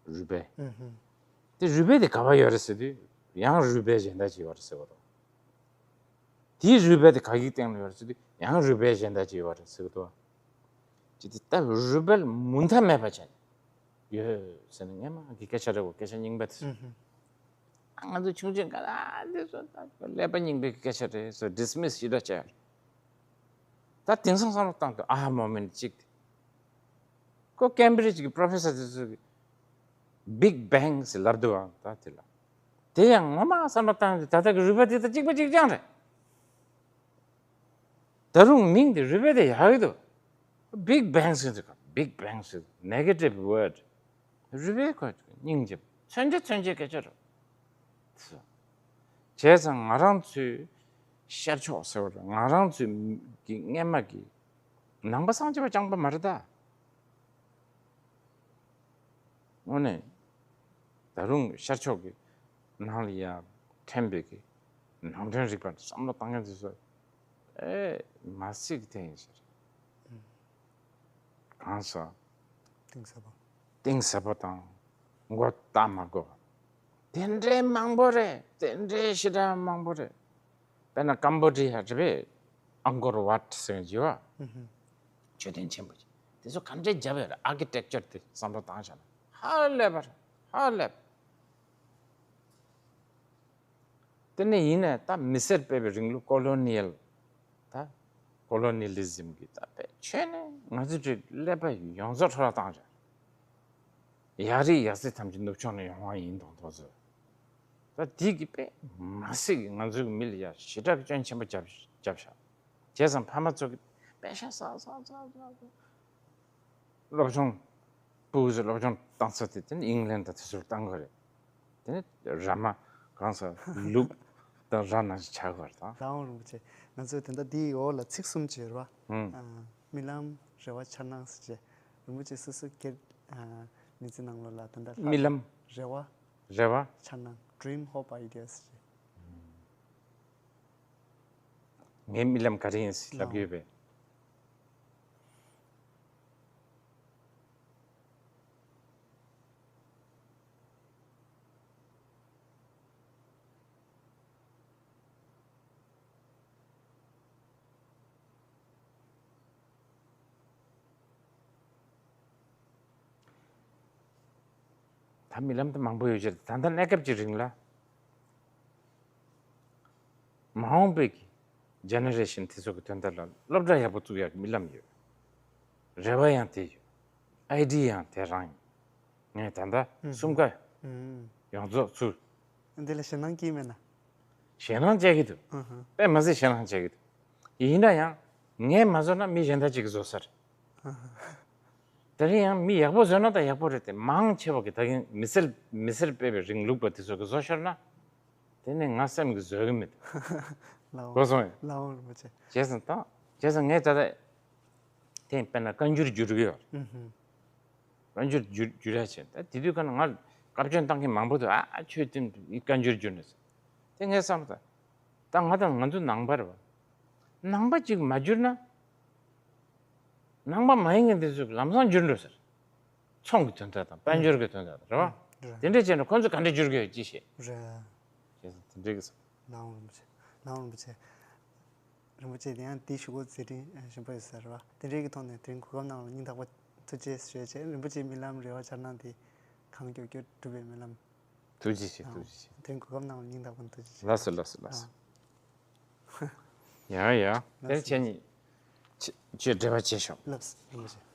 རུས་སྦལ། དེ་རུས་སྦལ་དེ་ག་པར་ཡོད་རེད་ཟེར་དུས་ཡང་རུས་སྦལ་གཞན་དག་ཅིག་ཡོད་རེད་ཟེར་དགོས་རེད། དེའི་རུས་སྦལ་དེ་ག་གི་སྟེང་ལ་ཡོད་རེད་ཟེར་དུས་ཡང་རུས་སྦལ་གཞན་དག་ཅིག་ཡོད་རེད་ཟེར་གི་འདུག་བ། ཅི་སྟེ་ད་རུས་སྦལ་མུ་མཐའ་མེད་པ་ཅན་ཡོད་ཟེར་ན་སྔན་མ་གི་སྐད་ཆ་རེད་གོ་སྐད་ཆ་རྙིང་པ་དེ་ཚོ། ཨ་ང་ཚོ་ཆུང་ཆུང་སྐབས་ལ་ཨ་འདི་ཚོ་ད་ཀླད་པ་རྙིང་པའི་སྐད་ཆ་རེད་ཟེར་ཌི་སི་མི་སི་ཞེ་དྲག་བྱས། ད་དེང་སང་བསམ་བློ་བཏང་དུས་ཨ་ཧ་མོ་མེན་ཊི་གཅིག་དེ། ཁོ་ཀེམ་བྷི་རིཇ་གི་པོ་རོ་ཕེ་སར་དེ་ཚོ་གིས་Big Bang ཟེར་ལབ་འདུག་ཨང་ད་དེ་ལ། དེ་ཡང་ངོ་མ་བསམ་བློ་བཏང་དུས་ད་ལྟ་གི་རུས་པ་དེ་དང་གཅིག་པ་གཅིག་རྐྱང་རེད། ད་རུང་མིང་དེ་རུས་སྦལ་དེ་ཡག་གི་འདུག Big Bang ཟེར་དུས་Big Bang ཟེར་negative word རུས་སྦལ་ཁོ་སྙིང་རྗེ་མཚོན་ཆ་མཚོན་ཆའི་སྐད་ཆ་རེད། བྱས་ཙང་ང་རང་ཚོའི་ཤར་ཕྱོགས་ཟེར་བ་རེད། ང་རང་ཚོའི་གི་སྔན་མ་གི་ནང་པ་སངས་རྒྱས་པ་རྐྱང་པ་མ་རེད་ད། དངོས་གནས་ད་རུང་ཤར་ཕྱོགས་ཀྱི་ནང་ལ་ཡང་ཕྲན་པའི་གི་ནང་དོན་རིག་པ་བསམ་བློ་བཏང་མཁན་དེ་ཚོ་ཨེ་མ་སྲིད་ཀྱི་དེ་ཡིན་ཟེར། གང་ཟག་གཏིང་ཟབ་པོ། གཏིང་ཟབ་པོ་དང་མགོ་བཏགས་མ་དགོས་པ། དེ་འདྲའི་མང་པོ་རེད། དེ་འདྲའི་ཞེ་དྲག་མང་པོ་རེད། དཔེར་ན་ཀམ་བོ་ཌི་ཡ་རེད་པས། ཨང་ཀོར་ཝཊ་ཟེར་མཁན་ཅིག་ཡོད་པ། མཆོད་རྟེན་ཆེན་པོ་ཅིག་དེ་ཚོ་ག་འདྲའི་བརྒྱབ་ཡོད་རེད། ཨར་ཀི་ཊེག་ཅར་དེ་བསམ་བློ་བཏང་བཞག་ན་ཧ་ལས་པ་རེད། ཧ་ལས་པ། དེ་ནས་ཡིན་ནའི་ད་མི་སེར་སྤེལ་བའི་རིང་ལུགས་ཀོ་ལོ་ནི་ཡལ། ད་ཀོ་ལོ་ནི་ལི་ཛིམ་གྱི་ད་དཔེ་ཆོས་ནས་ང་ཚོའི་ཀླད་པ་ཡོངས་རྫོགས་འཕྲོ་བརླག་བཏང་རེད། ཡ་རིགས་ཡ་ཚིག་ཐམས་ཅད་ནུབ་ཕྱོགས་ནས་ཡོང་བ་ཡིན་དང་དོ་ཚོད། ད་དེ་གི་དཔེ་མ་སྲིད་ཀྱི་ང་ཚོའི་མི་ལ་ཡ་ཞེ་དྲག་གི་སྐྱོན་ཆེན་པོ་བརྒྱབ་བརྒྱབ་བཞག་བྱས་ཙང་ཕ་མ་ཚོ་གི་དཔེ་ཤ་ཟ་ཟ་ཟ་ཟ་ཟ། སློབ་སྦྱོང་སྤུ་གུ་ཚོ་སློབ་སྦྱོང་བཏང་ས་དེ་དེ་ནི་ཨིང་ལན་དང་དེ་ཚོར་བཏང་དགོས་རེད། དེ་ནི་ར་མ་གང་ས་ལུག་དང་ར་ནང་བཞིན་ཆགས་དགོས་རེད་དང་། ལགས་འོང་རིན་པོ་ཆེ། ང་ཚོས་དེ་འདྲ་འདིའི་འོག་ལ་ཚིག་གསུམ་བྱས་རེད་བ། ཨུམ། ཨ། རྨི་ལམ། རེ་བ། འཆར་སྣང་ཟེར་བྱས། རིན་པོ་ཆེ་སོ་སོའི་སྒེར། ཨ། མི་ཚེ་ནང་ལོགས་ལ་དེ་འདྲ་ལྷག་རྨི་ལམ། རེ་བ། རེ་བ། འཆར་སྣང་། Dream Hope Ideas ཟེར་བྱས། ངའི་རྨི་ལམ་ག་རེ་ཡིན་ཟེར་ལབ་ཀྱི་ཡོད་པས། ད་རྨི་ལམ་དེ་མང་པོ་ཡོད་ཀྱི་རེད། ད་ལྟ་གནས་སྐབས་ཀྱི་རིང་ལ་མ་འོངས་པའི་གི་ཇེ་ནེ་རེ་ཤན་དེ་ཚོ་གི་དོན་དག་ལ་སློབ་གྲྭ་ཡག་པོ་བཙུགས་ཡག་གི་རྨི་ལམ་ཡོད། རེ་བ་ཡང་དེ་ཡོད། ཨའི་ཌི་ཡ་ཡང་དེ་རང་ཡིན། ངས་ད་ལྟ་ཨུ་གསུམ་ཀ་ཨུ་ཡོངས་རྫོགས་ཚུར། འདི་ལ་ཞེད་སྣང་སྐྱེས་མེད་ན། ཞེད་སྣང་སྐྱེ་གི་འདུག་ཨུ་ཧུ། དཔེ་མ་སྲིད་ཞེད་སྣང་སྐྱེ་གི་འདུག་ཡིན་ན་ཡང་ངས་མ་བཟོ་ན་མི་གཞན་དག་ཅིག་གིས་བཟོ་ས་རེད། ཨུ་ཧུ། དེ་རིང་ཡང་མི་ཡག་པོ་བཟོས་ན་ད་ཡག་པོ་རེད་དེ། མང་ཆེ་བ་གི་ད་གིན་མི་སེར་མི་སེར་སྤེལ་བའི་རིང་ལུགས་པ་དེ་ཚོ་གིས་བཟོ་ཤོར་ན། དེ་ནས་ང་སེམས་ཀྱིས་བཟོད་ཀྱི་མི་འདུག་ལའོ། གོ་སོང་ངས། ལའོ་རིན་པོ་ཆེ། བྱས་ཙང་ད། བྱས་ཙང་ངས་ད་ལྟ་དེ་དཔེར་ན་བཀའ་འགྱུར་བསྒྱུར་གྱི་ཡོད། ཨུ་ཧུ། བཀའ་འགྱུར་བསྒྱུར་བསྒྱུར་ཡ་བྱས། ད་དེ་དུས་ཀ་ན་ང་བཀའ་བཀྱོན་བཏང་མཁན་མང་པོ་འདུག་ཨ་ཨ་ཁྱོད་དེ་བཀའ་འགྱུར་བསྒྱུར་ནས་ཟེར། དེ་ངས་བསམ་ད། ད་ང་དང་ང་ཚོ་ནང་པ་རེད་བ། ནང་པ་གཅིག་མ་བསྒྱུར་ན། ནང་པ་མ་ཡིན་མཁན་དེ་ཚོས་ལམ་སང་བསྒྱུར་འགྲོ་ཟེར། ཚོང་གི་དོན་དག་དང་དཔལ་འབྱོར་གྱི་དོན་དག་དང་རེད་བ། རེད། དེ་འདྲ་བྱས་ན་ཁོང་ཚོས་ག་འདྲ་བསྒྱུར་གི་ཡོད་ཅི་ཤེས། རེད། བྱས་ཙང་ འགྲིག་གི་སོང་། ནང་རིན་པོ་ཆེ། ནང་རིན་པོ་ཆེ། རིན་པོ་ཆེ་དེ་ཡང་དེའི་གཞུག་གུ་མཛད་འཕྲིན་ཞིམ་པོ་ཡོད་ས་རེད་བ། དེ་འདྲའི་གི་ཐོག་ནས་དེ་རིང་གོ་སྐབས་གནང་བ་ལ་སྙིང་ཐག་པ་ཐུགས་རྗེ་ཆེ་ཞུ་བྱས། རིན་པོ་ཆེའི་རྨི་ལམ་རེ་བ་འཆར་སྣང་དེ་གང་མགྱོགས་མགྱོགས་འགྲུབ་པའི་སྨོན་ལམ། ཐུགས་རྗེ་ཆེ། ཐུགས་རྗེ་ཆེ། དེ་རིང་གོ་སྐབས་གནང་བ་ལ་སྙིང་ཐག་པ་ཐུགས་རྗེ་ཆེ། ལགས་སོ། ལགས་སོ། ལགས་སོ། ཡ་ཡ། དེ་ཁྱེད་གཉིས་ཆེ་ཆེ་འབྲེལ་བ་བྱེད་ཤོག་ལགས་སོ། རིན་པོ་ཆེ།